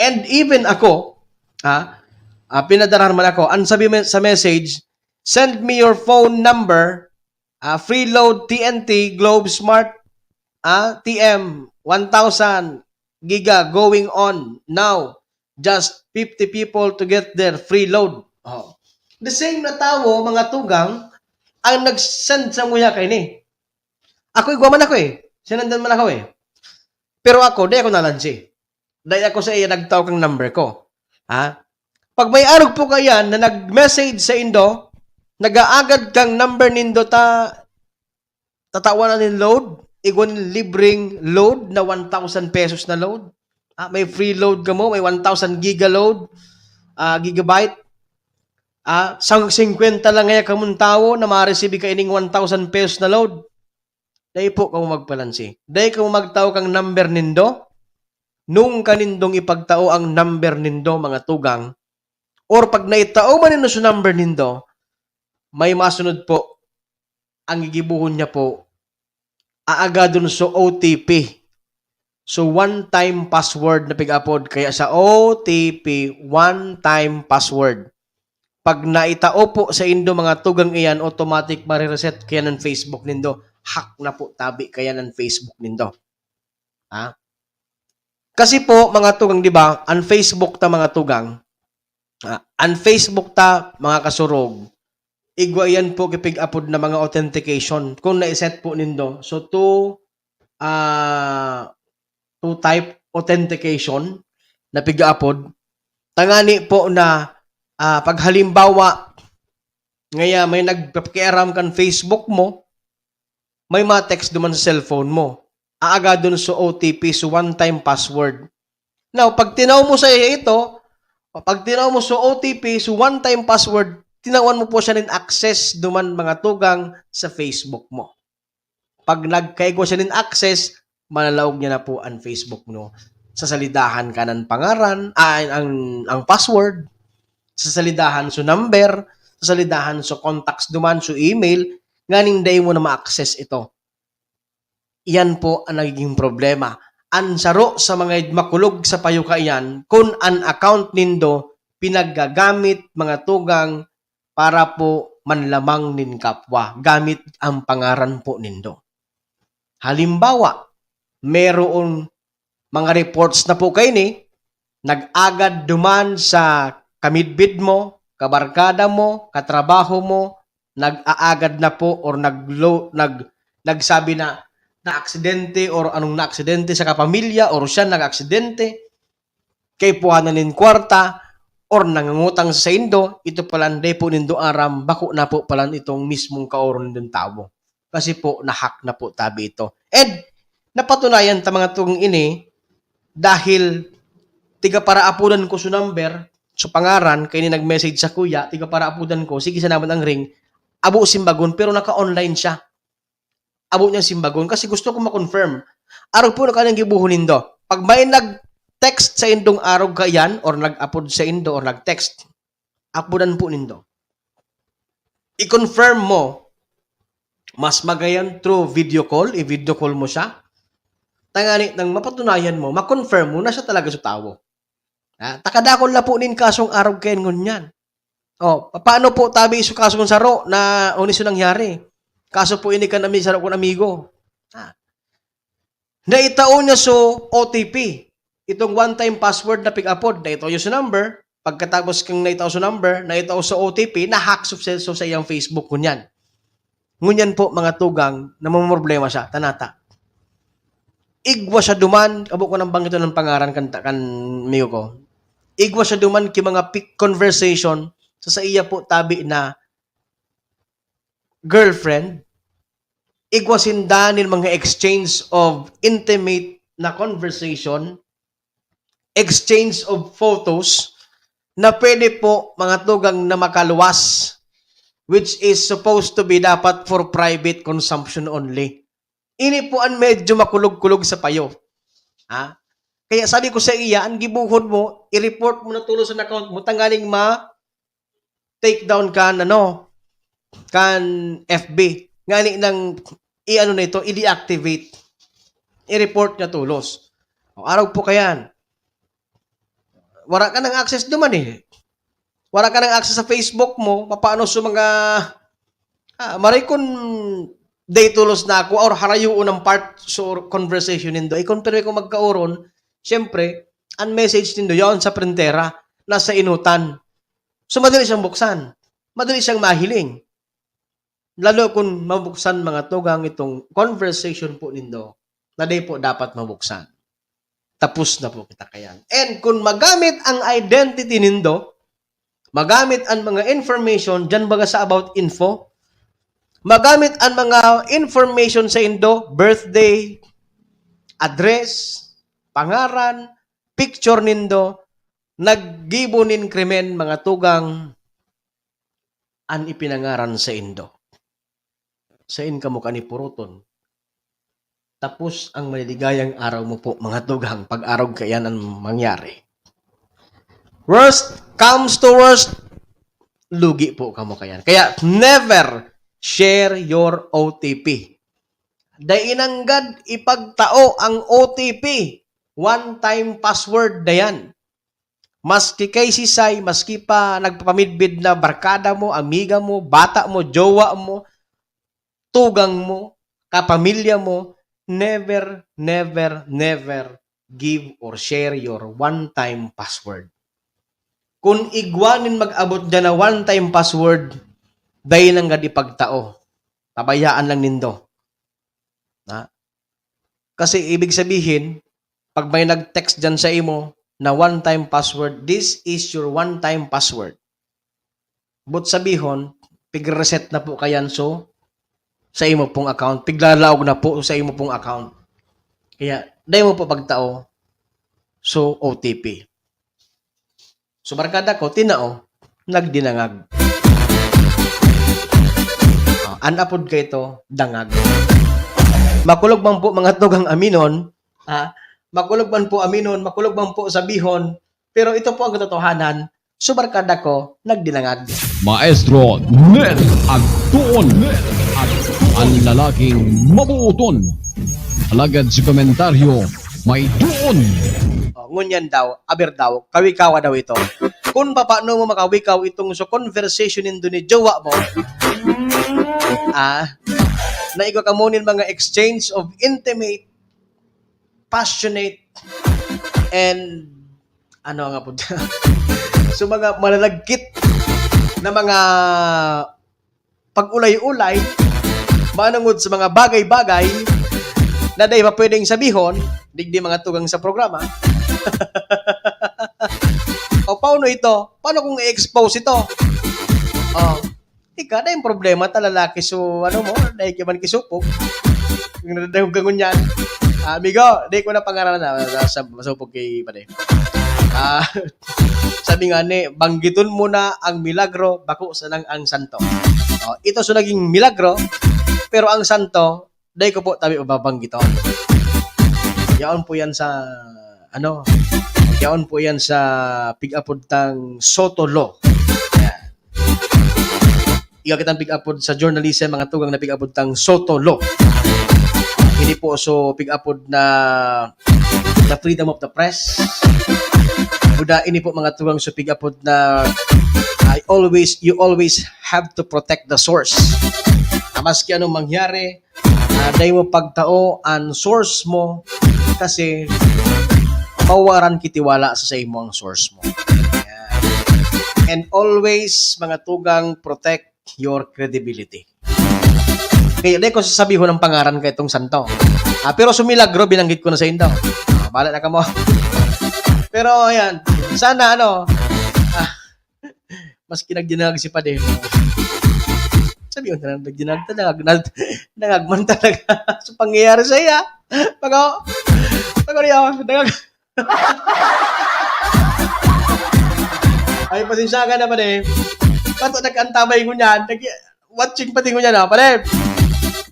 and even ako, ah, ah, pinadarahan man ako. Ang sabi me-, sa message, "Send me your phone number, ah, free load T N T, Globe Smart, ah, T M, one thousand giga going on now. Just fifty people to get their free load." Oh. The same na tawo, mga tugang, ang nag-send sa muya kaini. Ako, igwa man ako eh. Sinendan man ako eh. Pero ako, di ako nalansi. Dai ako sa iya nagtao kang number ko. Ha? Pag may arog po kayan na nag-message sa indo, nag-aagad kang number nindo ta, tatawan na nin load, igwa nin libreng load na one thousand pesos na load. Ah, may free load kamo, may one thousand giga load, ah, gigabyte. Ah, sang singkwenta lang ngaya kamong tawo na ma-receive kaining one thousand pesos na load. Dai po kamo magpalansi. Dai kamo magtao kang number nindo. Nung kanindong ipagtao ang number nindo, mga tugang, or pag naitao man nindo sa number nindo, may masunod po. Ang gigibohon niya po, aagadon so O T P. So, one-time password na pig-apod. Kaya sa O T P, one-time password. Pag naitao po sa indo mga tugang iyan, automatic marireset kaya ng Facebook nindo. Hack na po tabi kaya ng Facebook nindo. Ha? Kasi po, mga tugang, di ba, ang Facebook ta, mga tugang, ah, ang Facebook ta, mga kasurog, igwa iyan po kipig-apod na mga authentication. Kung na-set po nindo, so two, ah, two-type authentication na pig-apod. Tangani po na, ah, pag halimbawa, ngaya may nagpapakiaram kan Facebook mo, may ma-text duman sa cellphone mo. Aagadon so O T P, so one-time password. Now, pag tinaw mo sa iya ito, pag tinaw mo so O T P, so one-time password, tinawan mo po siya nin access duman mga tugang sa Facebook mo. Pag nagkaigwa siya nin access, malalaog niya na po ang Facebook mo. Sasalidahan ka ng pangaran, ah, ang, ang password, sasalidahan so number, sasalidahan so contacts duman, so email, nganing dai mo na ma-access ito. Iyan po ang nagiging problema. Ang saro sa mga makulog sa payo kaiyan, kun an account nindo pinagagamit mga tugang para po manlamang nin kapwa, gamit ang pangaran po nindo. Halimbawa, merong mga reports na po kaini, nag-agad duman sa kamidbid mo, kabarkada mo, katrabaho mo, nag-aagad na po or naglo-, nag-, nagsabi na naaksidente or anong naaksidente sa kapamilya or siya nag-aksidente, kaipuhan na nin kwarta or nangangutang sa saindo, ito palan dai po nindo aram, bako na po palan itong mismong kaoron nindong tawo. Kasi po, na-hack na po tabi ito. And napatunayan ta mga tugang ini, dahil tiga Paraapodan ko so number, so pangaran, kaini nag-message sa kuya, tiga Paraapodan ko, sige sa naman ang ring, abo Simbagon, pero naka-online siya. Abo niya Simbagon, kasi gusto ko ma-confirm. Arog po na kanang gibuhon nindo. Pag may nag-, nag-text sa indong arog kaiyan or nag-apod sa indo or nag-text, apodan po nindo. I-confirm mo, mas magayon through video call, i-video call mo siya. Tangani nang mapatunayan mo, ma-confirm mo na siya talaga sa tawo. Ha? Takadakol na po nin kasong arog kayan ngunyan. O, pa-, paano po tabi iso kasong saro na unis yung nangyari? Kaso po ini kan ami-, saro kong amigo. Ha? Naitao niya so O T P. Itong one-time password na pig-apod, naitao niya so number. Pagkatapos kang naitao so number, naitao so O T P, na-hack so, so sa iyang Facebook ngunyan. Ngunyan po, mga tugang, namomroblema siya, tanata. Igwa siya duman, abo ko nang banggiton ang pangaran kan, kan amigo ko. Igwa siya duman ki mga pic conversation sa, sa iya po tabi na girlfriend. Igwa sinda nin mga exchange of intimate na conversation, exchange of photos na pwede po, mga tugang, na makaluwas, which is supposed to be dapat for private consumption only. Ini po ang medyo makulog-kulog sa payo. Ha? Kaya sabi ko sa iya, ang gibuhon mo, i-report mo na tulos ang account mo, tanganing ma-, take down kan, ano, kan F B. Ngani nang i-ano na ito, i-deactivate. I-report na tulos. O, arog po kayan. Wala ka nang access duman eh. Wala ka nang access sa Facebook mo, papaano sa mga, ah, maray kun day tulos na ako or harayoon ang part sa conversation nindo. I-confirm ko magkaoron, siyempre, ang message nindo yaon sa printera, nasa inutan. So, madali siyang buksan. Madali siyang mahiling. Lalo kun mabuksan, mga tugang, itong conversation po nindo, na di po dapat mabuksan. Tapos na po kita kayan. And kun magamit ang identity nindo, magamit ang mga information, dyan baga sa about info, magamit ang mga information sa indo, birthday, address, pangaran, picture nindo, naggibo nin krimen, mga tugang, an ipinangaran saindo. Sain kamo kani puroton? Tapos ang maliligayang araw mo po, mga tugang, pag arog kaiyan an mangyari. Worst comes to worst, lugi po kamo kaiyan. Kaya never share your O T P. Dai nanggad ipagtao ang O T P. One-time password na yan. Maski kaisisay, maski pa nagpapamidbid na barkada mo, amiga mo, bata mo, jowa mo, tugang mo, kapamilya mo, never, never, never give or share your one-time password. Kun igwa nin mag-abot diyan na one-time password, dai nanggad ipagtao. Pabayaan lang nindo. Na? Kasi ibig sabihin, pag may nag-text diyan sa imo na one-time password, this is your one-time password. But sabihon, pigre-reset na po kayan so sa imo pong account, piglalaog na po sa imo pong account. Kaya, dai mo po pagtao so O T P. So, barkada ko, tinao, nagdinangag. Ah, an apod kaito, dangag. Makulog man po, mga tugang, aminon, ha? Makulog man po aminon, makulog man po sabihon, pero ito po ang katotohanan, so, barkada ko, nagdinangag. Maestro Nel Agtuon. An lalaking mabuoton. Alagad si komentaryo may doon. Oh, ngunyan daw, aber daw, kawikawa daw ito. Kun papaano mo makawikaw itong sa conversation nindo ni jowa mo, ah, na igwa kamo nin mga exchange of intimate, passionate, and ano nga po, so mga malalagkit na mga pag-ulay-ulay, manungod sa mga bagay-bagay na dai pa pwedeng sabihon, digdi mga tugang sa programa. O, paano ito? Paano kung i-expose ito? Oh, ika na yung problema ta lalaki. So, ano mo, dai ka man kisupog. Yung nadadahog ka ngunyan. Ah, amigo, di ko na pangaralan na sa masupog kay pare. Ah, sabi nga ni, banggiton mo na ang milagro, bako sanang ang santo. Oh, ito so naging milagro, pero ang santo, dai ko po tabi mababanggiton. Yaon po yan sa ano, yaon po yan sa pig-apod tang Soto Law. Yan. Iya kitang pig-apod sa journalism, mga tugang na pig-apod tang Soto Law. Ini po so pig-apod na the freedom of the press. Buda ini po mga tugang so pig-apod na I always, you always have to protect the source. Ah, maski anong mangyari, ah, dai mo pagtao an source mo kasi mawaran kitiwala sa, sa imo ang source mo. Yan. And always, mga tugang, protect your credibility. Okay, dai ko sasabihon ang pangaran ka itong santo. Ah, pero sumilagro, binanggit ko na sa indo. Ah, bala na kamo. Pero, ayan, sana, ano, ah, maski nagdinag si Pade. Sabi ko na lang, nagdinag talaga, nag-, nangagman talaga sa pangyayari sa iya. Pag ako, pag ako niya, nangag-, ay, pasensya ka na, Pade. Pato nag-antabay ko niyan, nag-, watching pati ko niyan, ah, Pade.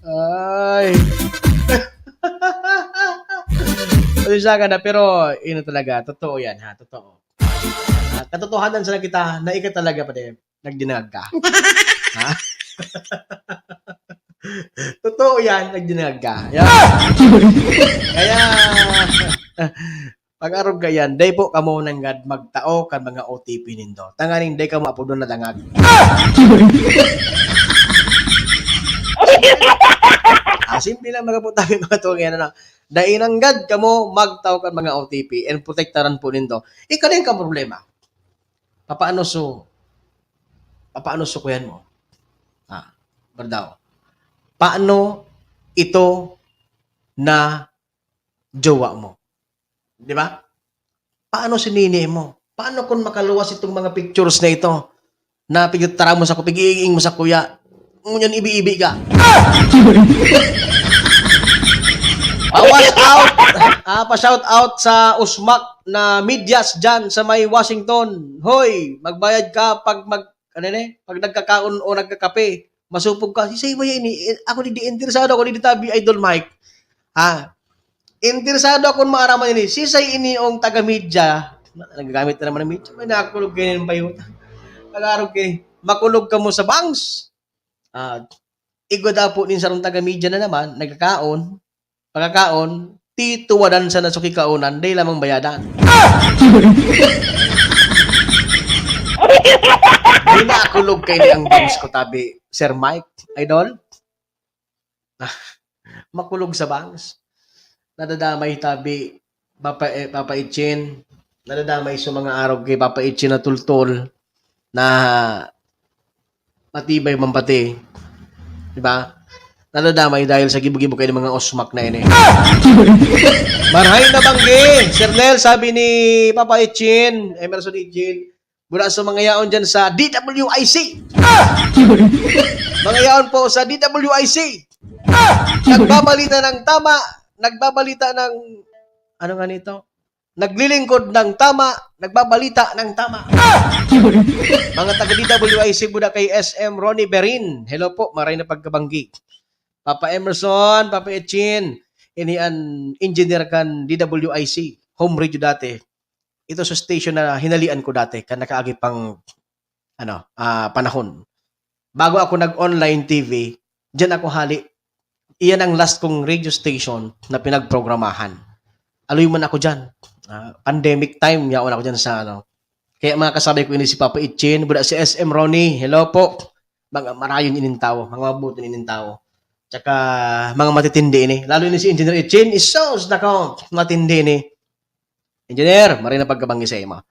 Ay. Pasensya ka na, pero, yun na talaga, totoo yan, ha, totoo. Ah, katotohanan sana kita na ika talaga, Pade, nagdinag ka. Ha? Totoo yan, nagdinag ka. Yan. Kaya, pag-arog ka yan, dai po kamo nanggad magtao kan mga O T P nindo. Tanganing dai kamo apodon na dangag. Ah, simple lang, mga putang mga tugang yan, ano. Dai nanggad kamo magtao kan mga O T P and protektaran po nindo. Ika na yung kaproblema. Papaano so, papaano so kuyan mo? Ah, bardaw. Paano ito na jowa mo? Di ba? Paano si nini mo? Paano kung makaluwas itong mga pictures na ito na pigtara mo sa, pig-iing mo sa kuya? Ngunyan ibi-ibi ka. Pawas out! Ah, pa-shout out sa usmak na medyas dyan sa may Washington. Hoy, magbayad ka pag mag-, ano ni? Pag nagkakaon o nagkakape. Masupog ka. Si Shay ba yan eh? Ako di, di interesado ako di tabi, Idol Mike. Ha? Interesado akong maaraman ini. Sisay ini ang taga-media? Nagagamit na naman ng media. May nakulog kayo ng bayuta. Pag-arog kayo, makulog ka mo sa bangs. Ah, igwa daw po nin sarong taga-media na naman, nagkakaon, pagkakaon, tituwadan sa nasuki kaonan, dahil lamang bayadan. Di nakulog kayo ni ang bangs ko, tabi, Sir Mike, Idol? Makulog sa bangs. Nadadamay tabi, Papa, eh, Papa Itchin. Nadadamay sa mga arog kay Papa Itchin na tultol na matibay man pati. Di ba? Nadadamay dahil sa gibo-gibo kayo ng mga osmak na ini. Marhay na banggi, Sir Nel, sabi ni Papa Itchin, Emerson Itchin, mula sa mga yaon dyan sa D W I C. Mga yaon po sa D W I C. Nagbabalita ng tama, nagbabalita ng, ano nga nito? Naglilingkod ng tama, nagbabalita ng tama. Mga taga D W I C mula kay S M Ronnie Berin. Hello po, maray na pagkabanggi. Papa Emerson, Papa Etchin, ini an engineer kan D W I C, home radio dati. Ito sa station na hinalian ko dati, kan nakaagi pang, ano, ah, panahon. Bago ako nag-online T V, diyan ako hali. Iyan ang last kong radio station na pinagprogramahan. Aloy man ako diyan. Ah, pandemic time, yaon ako diyan sa, ano. Kaya mga kasabay ko ini si Papa Itchin, buda si S M Ronnie, hello po. Mga marayon ining tawo, mga mabuti ining tawo. Tsaka mga matitindi ini. Lalo ni si Engineer Itchin, isos, nako, matindi ini. Engineer, maray na pagkabanggi sa imo.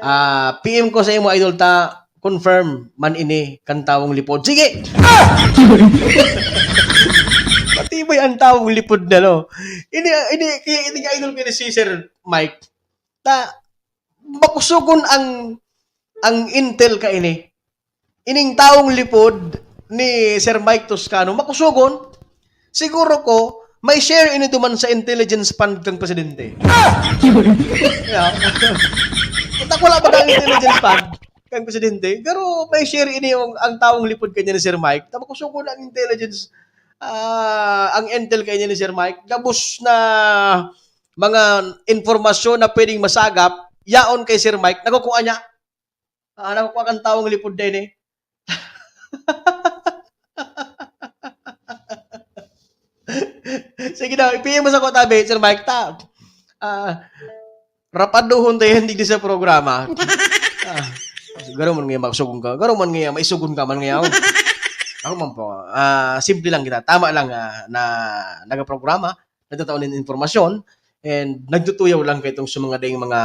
Ah, P M ko sa imo, idol, ta confirm man ini kan tawong lipod. Sige! Matibay ang tawong lipod na, no? Ini, ini, kaya ini nga idol ko ini si Sir Mike. Ta, makusugon ang, ang intel ka ini. Ining tawong lipod ni Sir Mike Toscano, makusugon. Siguro ko, may share ini duman sa intelligence fund kang presidente. Yeah. Kung wala ba ang intelligence fund kang presidente, pero may share ini yung, ang tawong lipod kanya ni Sir Mike. Tapos kusugon ang intelligence, ah, ang intel kanya ni Sir Mike. Gabos na mga impormasyon na pwedeng masagap, yaon kay Sir Mike, nakukuha niya. Ah, nakukuha kan tawong lipod din eh. Sige daw, i-P M mo sa ko tabi, Sir Mike, ta. Ah, rapaduhon tayo hindi sa programa. Ah, garo man ngayon, maisugon ka. Garo man ngayon, maisugon ka man ngayon. Ako man po, ah, simple lang kita. Tama lang ah, na nagaprograma, nagtatao nin impormasyon, and nagtutuyaw lang kaitong sa mga ding mga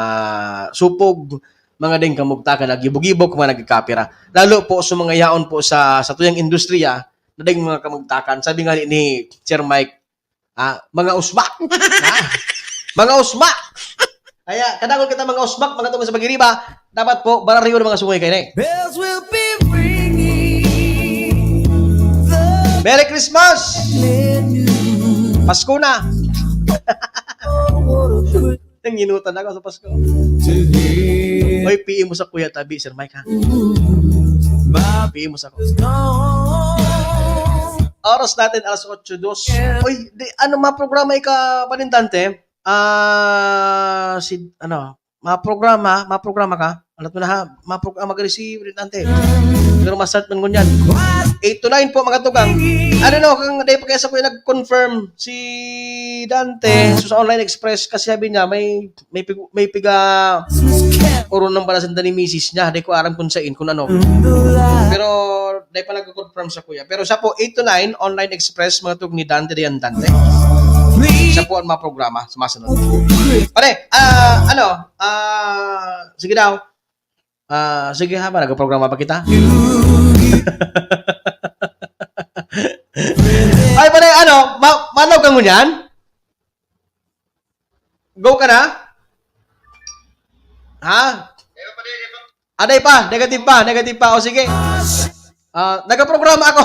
supog, mga ding kamugtakan, naggibo-gibo, kung mga nagkakapira. Lalo po sa mga yaon po sa, sa tuyang industriya, na ding mga kamugtakan. Sabi nga ni, ni Sir Mike, ah, mga usmak. Ha? Mga usmak. Kaya, kadakol kita mga usmak, mga tungo sa pagiriba, dapat po, bararyo ng mga sungoy kayo na eh. Bells will be ringing. The Merry Christmas! Pasko na! Nanginutan ako sa Pasko. Oy, P M mo sa Kuya Tabi, Sir Mike, ha? P M mo sa ko. Oras natin, alas otso dos. Oy, di, ano, mga programa ika, Panindante? Ah, si, ano, mga programa, mga programa ka? Alat mo na, ha? Mga programa ka si Panindante. Pero ma-start man ngunyan. Eight to nine po, mga tugang. Ano no, kang day pa kaya sa kuya nag-confirm si Dante. So, sa Online Express, kasi sabi niya, may, may, pig- may piga oron ng balasan ni misis niya. Di ko aram kung saan, kung ano. Pero, day pa nag-confirm sa kuya. Pero sa po, eight to nine, Online Express, mga tug ni Dante, Dayan Dante. Siya po ang mga programa, sumasunod. Pare, ah, ano, ah, sige daw. Ah, sige ha, para programa pa kita. Ay, pare, ano, ma manaw ka ngunyan? Go ka na? Ha? Aday pa, negative pa, negative pa. O sige. Ah, nagaprograma ako.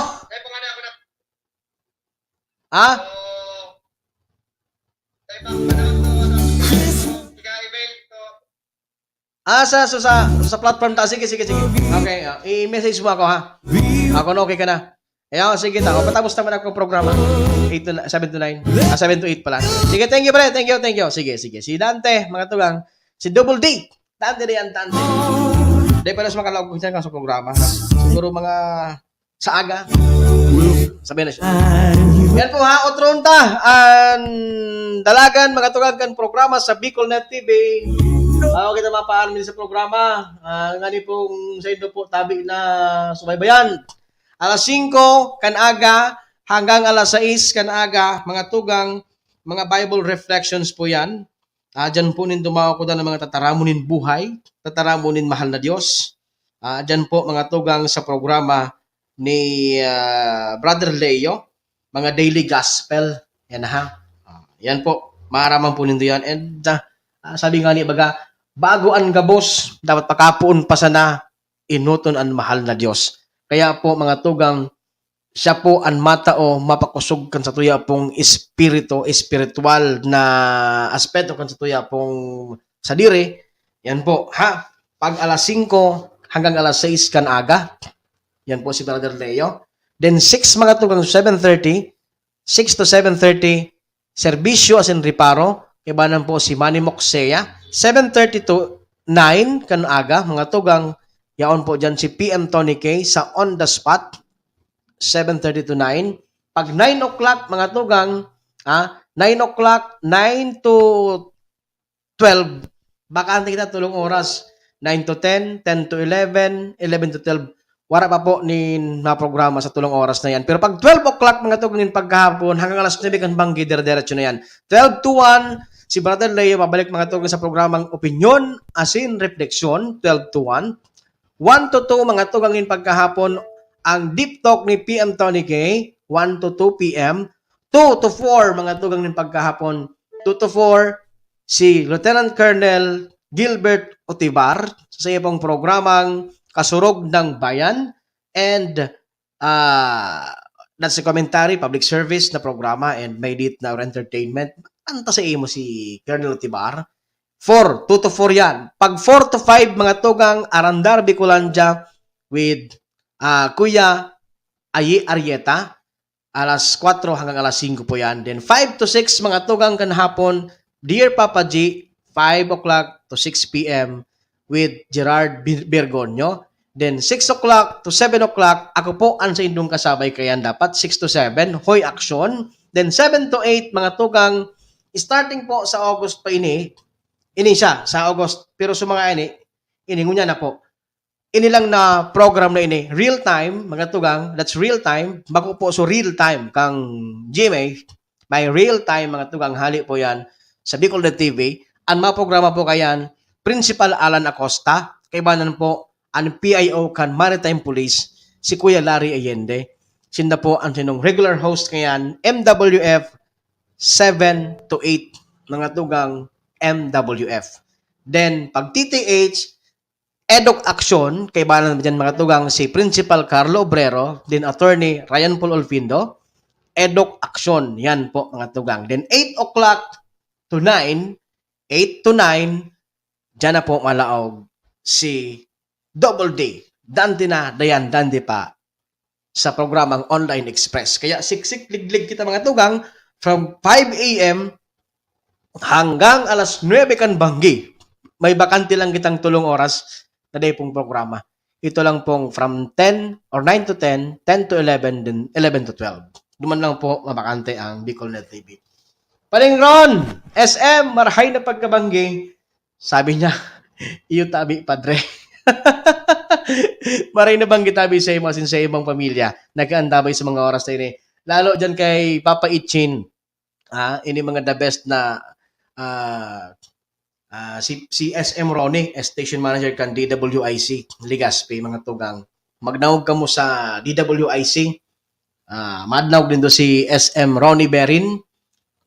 Ha? Ah, sa, sa, sa, sa platform ta. Sige, sige, sige. Okay, ah, i-message mo ako, ha? Ako na, okay ka na. Ayan, sige ta. O, patapos naman ako ng programa. Eight to ni-, seven to nine. Ah, seven to eight pala. Sige, thank you, pre. Thank you, thank you. Sige, sige. Si Dante, mga tugang. Si Double D. Dante de Antante. Di pala sa makalaog ko sa programa. Siguro mga sa aga. Sabi na siya. Yan po ha, otro unta. Ang dalagan, mga tugang kan programa sa Bicol Net T V. Bago kita mapaan sa programa, ah, ngani pong sa inyo po tabi na subaybayan. Alas singko kan aga hanggang alas sais kan aga, mga tugang, mga Bible reflections po yan. Ah, diyan po nin dumakudan ang mga tataramon nin buhay, tataramon nin mahal na Diyos. Ah, diyan po, mga tugang, sa programa ni, ah, Brother Leo, mga Daily Gospel. Yan, ha? Ah, yan po, maaraman po nindo yan. And, ah, ah, sabi nga ni, baga, bago an gabos, dapat pakapoon pa sana, enoton an mahal na Diyos. Kaya po, mga tugang, siya po an matao, mapakosog kan satuya pong espiritu, espiritual na aspeto kan satuya pong sadiri. Yan po, ha? Pag alas singko hanggang alas sais kan aga, yan po si Brother Leo. Then six, mga tugang, seven thirty, six to seven thirty, serbisyo asin reparo, kaibanan po si Manny Moxea. Seven thirty to nine kan aga, mga tugang, yaon po dyan si P M Tony K sa On The Spot, seven thirty to nine. Pag nine o'clock, mga tugang, ah, nine o'clock, nine to twelve, bakante kita tulong oras. Nine to ten, ten to eleven, eleven to twelve. Wala pa po nin mga programa sa tulong oras na yan. Pero pag twelve o'clock, mga tugang, nin pagkahapon, hanggang alas nuebe kan banggi, dire-diretso na yan. Twelve to one, si Brother Leo, babalik, mga tugang, sa programang Opinyon asin Refleksyon, twelve to one. One to two, mga tugang, nin pagkahapon, ang Deep Talk ni P M Tony K, one to two P M. Two to four, mga tugang, nin pagkahapon, two to four, si Lieutenant Colonel Gilbert Otibar sa iya pong programang Kasurog ng Bayan, and, ah, that's a commentary, public service na programa, and may date na or entertainment. Anta sa imo si Colonel Otibar. Four, two to four yan. Pag four to five, mga tugang, Arandar Bicolandia with, ah, Kuya Ayi Arieta. Alas kwatro hanggang alas singko po yan. Then five to six, mga tugang, kan hapon, Dear Papa G, five o'clock to six p m with Gerard Bir-, Birgonyo. Then six o'clock to seven o'clock, ako po an saindong kasabay, kaya dapat six to seven, Hoy Aksyon. Then seven to eight, mga tugang, starting po sa August pa ini, ini siya, sa August, pero sa mga ini, ini, ngunyan na po. Ini lang na program na ini, real time, mga tugang, that's real time, bako po so real time kang G M A, may real time, mga tugang, hali po yan sa Bicol Net T V. Ang mga programa po kayan, Principal Alan Acosta, kaibanan po, ang P I O kan Maritime Police, si Kuya Larry Allende. Sinda po ang sinong regular host ngayon, M W F seven to eight, mga tugang M W F. Then, pag T T H, Edok Aksyon, kaibanan dyan, mga tugang, si Principal Carlo Obrero, then Attorney Ryan Paul Olfindo, Edok Aksyon, yan po, mga tugang. Then eight o'clock to nine, eight to nine, dyan na po malaog si Double D, Dante na, Dayan Dante pa, sa programang Online Express. Kaya siksik liglig kita, mga tugang, from five a m hanggang alas nuebe kan banggi. May bakante lang kitang tulong oras na dai pong programa. Ito lang pong from ten or nine to ten, ten to eleven, then eleven to twelve. Duman lang po mabakante ang Bicol Net T V. Paring Ron, S M, marahay na pagkabanggi. Sabi niya, "Iyo tabi, padre." Maray na banggi tabi sa imo asin sa imong pamilya. Nag-aantabay sa mga oras na ini. Lalo dyan kay Papa Itchin. Ah, ini mga the best na, ah, ah, si, si S M Ronnie, station manager kan D W I C, Legazpi, mga tugang. Magdangog kamo sa D W I C. Ah, madlaw din to si S M Ronnie Berin.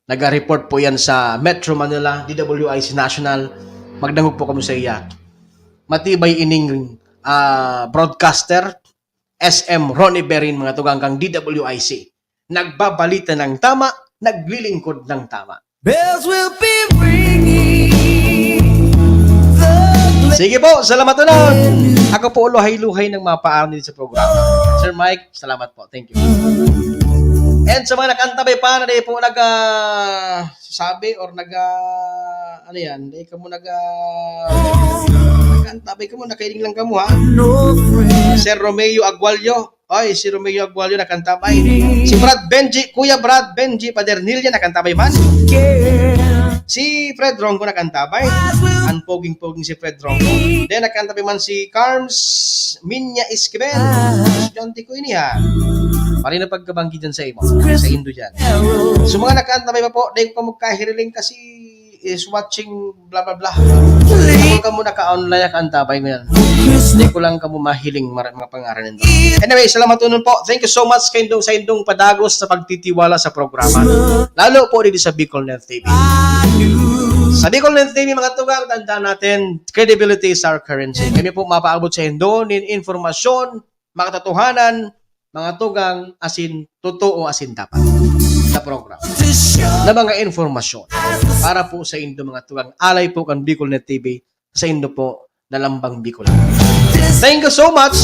Naga-report po yan sa Metro Manila, D W I C National. Magdangog po kamo sa iya. Matibay ining, ah, broadcaster, S M Ronnie Berin, mga tugang, kang D W I C. Nagbabalita ng tama, naglilingkod ng tama. Bells will be ringing. The Sige po, salamatonon. Ako po, luhay-luhay ng mapaaram din sa programa. Sir Mike, salamat po. Thank you. And sa mga nakaantabay pa na di po nag, ah, sabi or nag, ah, ano yan, di kamo nag, ah, nakaantabay kamo, nakailing lang kamo, ha? No friend. Sir Romeo Agualyo. Oy, si Romeo Agualyo nakantabay. Si Brad Benji, Kuya Brad Benji Padernilla nakantabay man. Si Fred Ronco nakantabay. Ang poging-poging si Fred Ronco. Then nakantabay man si Carms Minya Esquivel. Estudyante ko ini, ha. Pari na pagkabanggi dyan sa imo. Sa indo dyan. So, mga nakantabay pa po, dahil pa magkahiriling kasi is watching blah, blah, blah. Ako kamo naka-online, nakaantabay ngayon. Hindi ko lang kamo mahiling mar-, mga pangaran nito. Anyway, salamatonon po. Thank you so much kay Indong, sa indong padagos sa pagtitiwala sa programa. Lalo po dito sa Bicol Net T V. Sa Bicol Net T V, mga tugang, tandaan natin, credibility is our currency. Kami po mapaabot sa indo nin informasyon, mga katotohanan, mga tugang, asin totoo, asin dapat na programa, na mga informasyon para po sa indo, mga tugang, alay po kan Bicol Net T V, sa indo po na lambang Bicol. Thank you so much.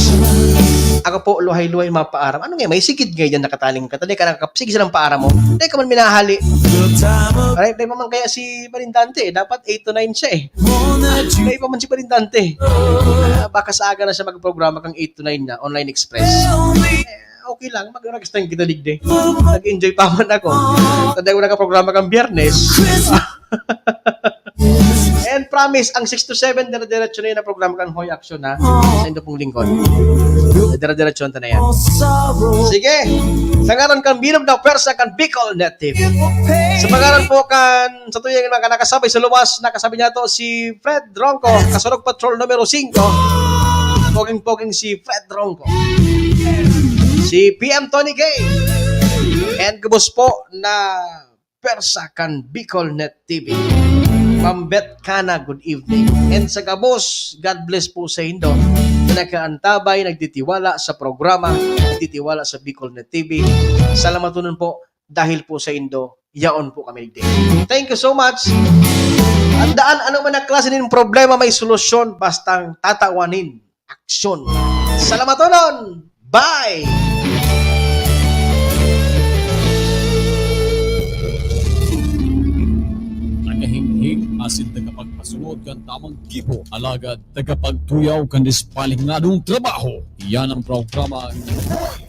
Ako po, luhay-luhay mapaaram. Ano nga, may sigid ngayon nakataling ka. Tadi ka nakakap-, sige silang paaram mo. Hindi ka man minahali. Aray, di pa man kaya si Balintante, eh. Dapat eight to nine siya, eh. Di pa man si Balintante. Ah, baka sa aga na siya magprograma kang eight to nine na, Online Express. Eh, okay lang, mag-relax time kita digdi. Nag-enjoy pa man ako. Tanda ko nakaprograma kang Biyernes. And promise, ang six to seven, dire-diretso na yun ang programa kan Hoy Action, ha? Sa indo pong lingkod. Dire-diretso na yan. Sige. Sa ngaran kan Bilog na Pwersa kan Bicol Net T V. Sa pangalan po kan, sa tuyang mga nakasabay sa luwas, nakasabay niya to si Fred Ronco, Kasurog Patrol numero singko. Poging-poging si Fred Ronco. Si P M Tony K. And gabos po na pwersa kan Bicol Net T V. Ma'am Beth Cana, good evening. And sa gabos, God bless po sa indo na nakaantabay, nagtitiwala sa programa, nagtitiwala sa Bicol Net T V. Salamatonon po dahil po sa indo, yaon po kami digdi. Thank you so much. Tandaan, ano man ang klase nin problema, may solusyon, bastang tatawanin. Aksyon. Salamatonon! Bye! Nagahing asin tagapagpasunod kan tamang gibo, alagad tagapagtuyaw kan disiplinadong trabaho. Iyan ang programa.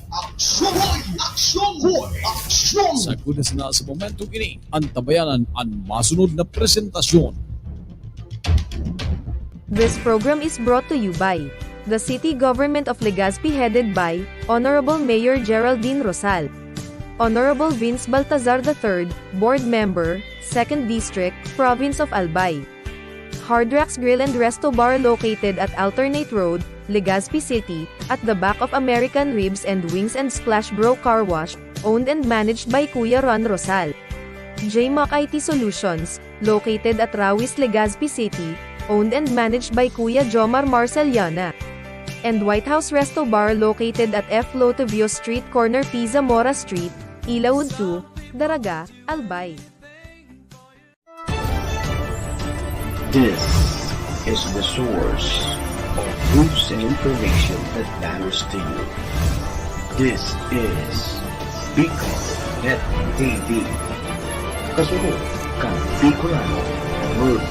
Aksyon! Aksyon! Aksyon! Sagkod na sana sa momentong ini, antabayanan an masunod na presentasyon. This program is brought to you by the City Government of Legazpi, headed by Honorable Mayor Geraldine Rosal, Honorable Vince Baltazar the third, Board Member, Second District, Province of Albay. Hard Rocks Grill and Resto Bar, located at Alternate Road, Legazpi City, at the back of American Ribs and Wings and Splash Bro Car Wash, owned and managed by Kuya Ron Rosal. J Mac I T Solutions, located at Rawis, Legazpi City, owned and managed by Kuya Jomar Marceliana. And White House Resto Bar, located at F Lotevio Street, corner P Zamora Street, Ilaud two, Daraga, Albay. This is the source of news and information that matters to you. This is Bicol Net T V. Kasunod kan Bicolano World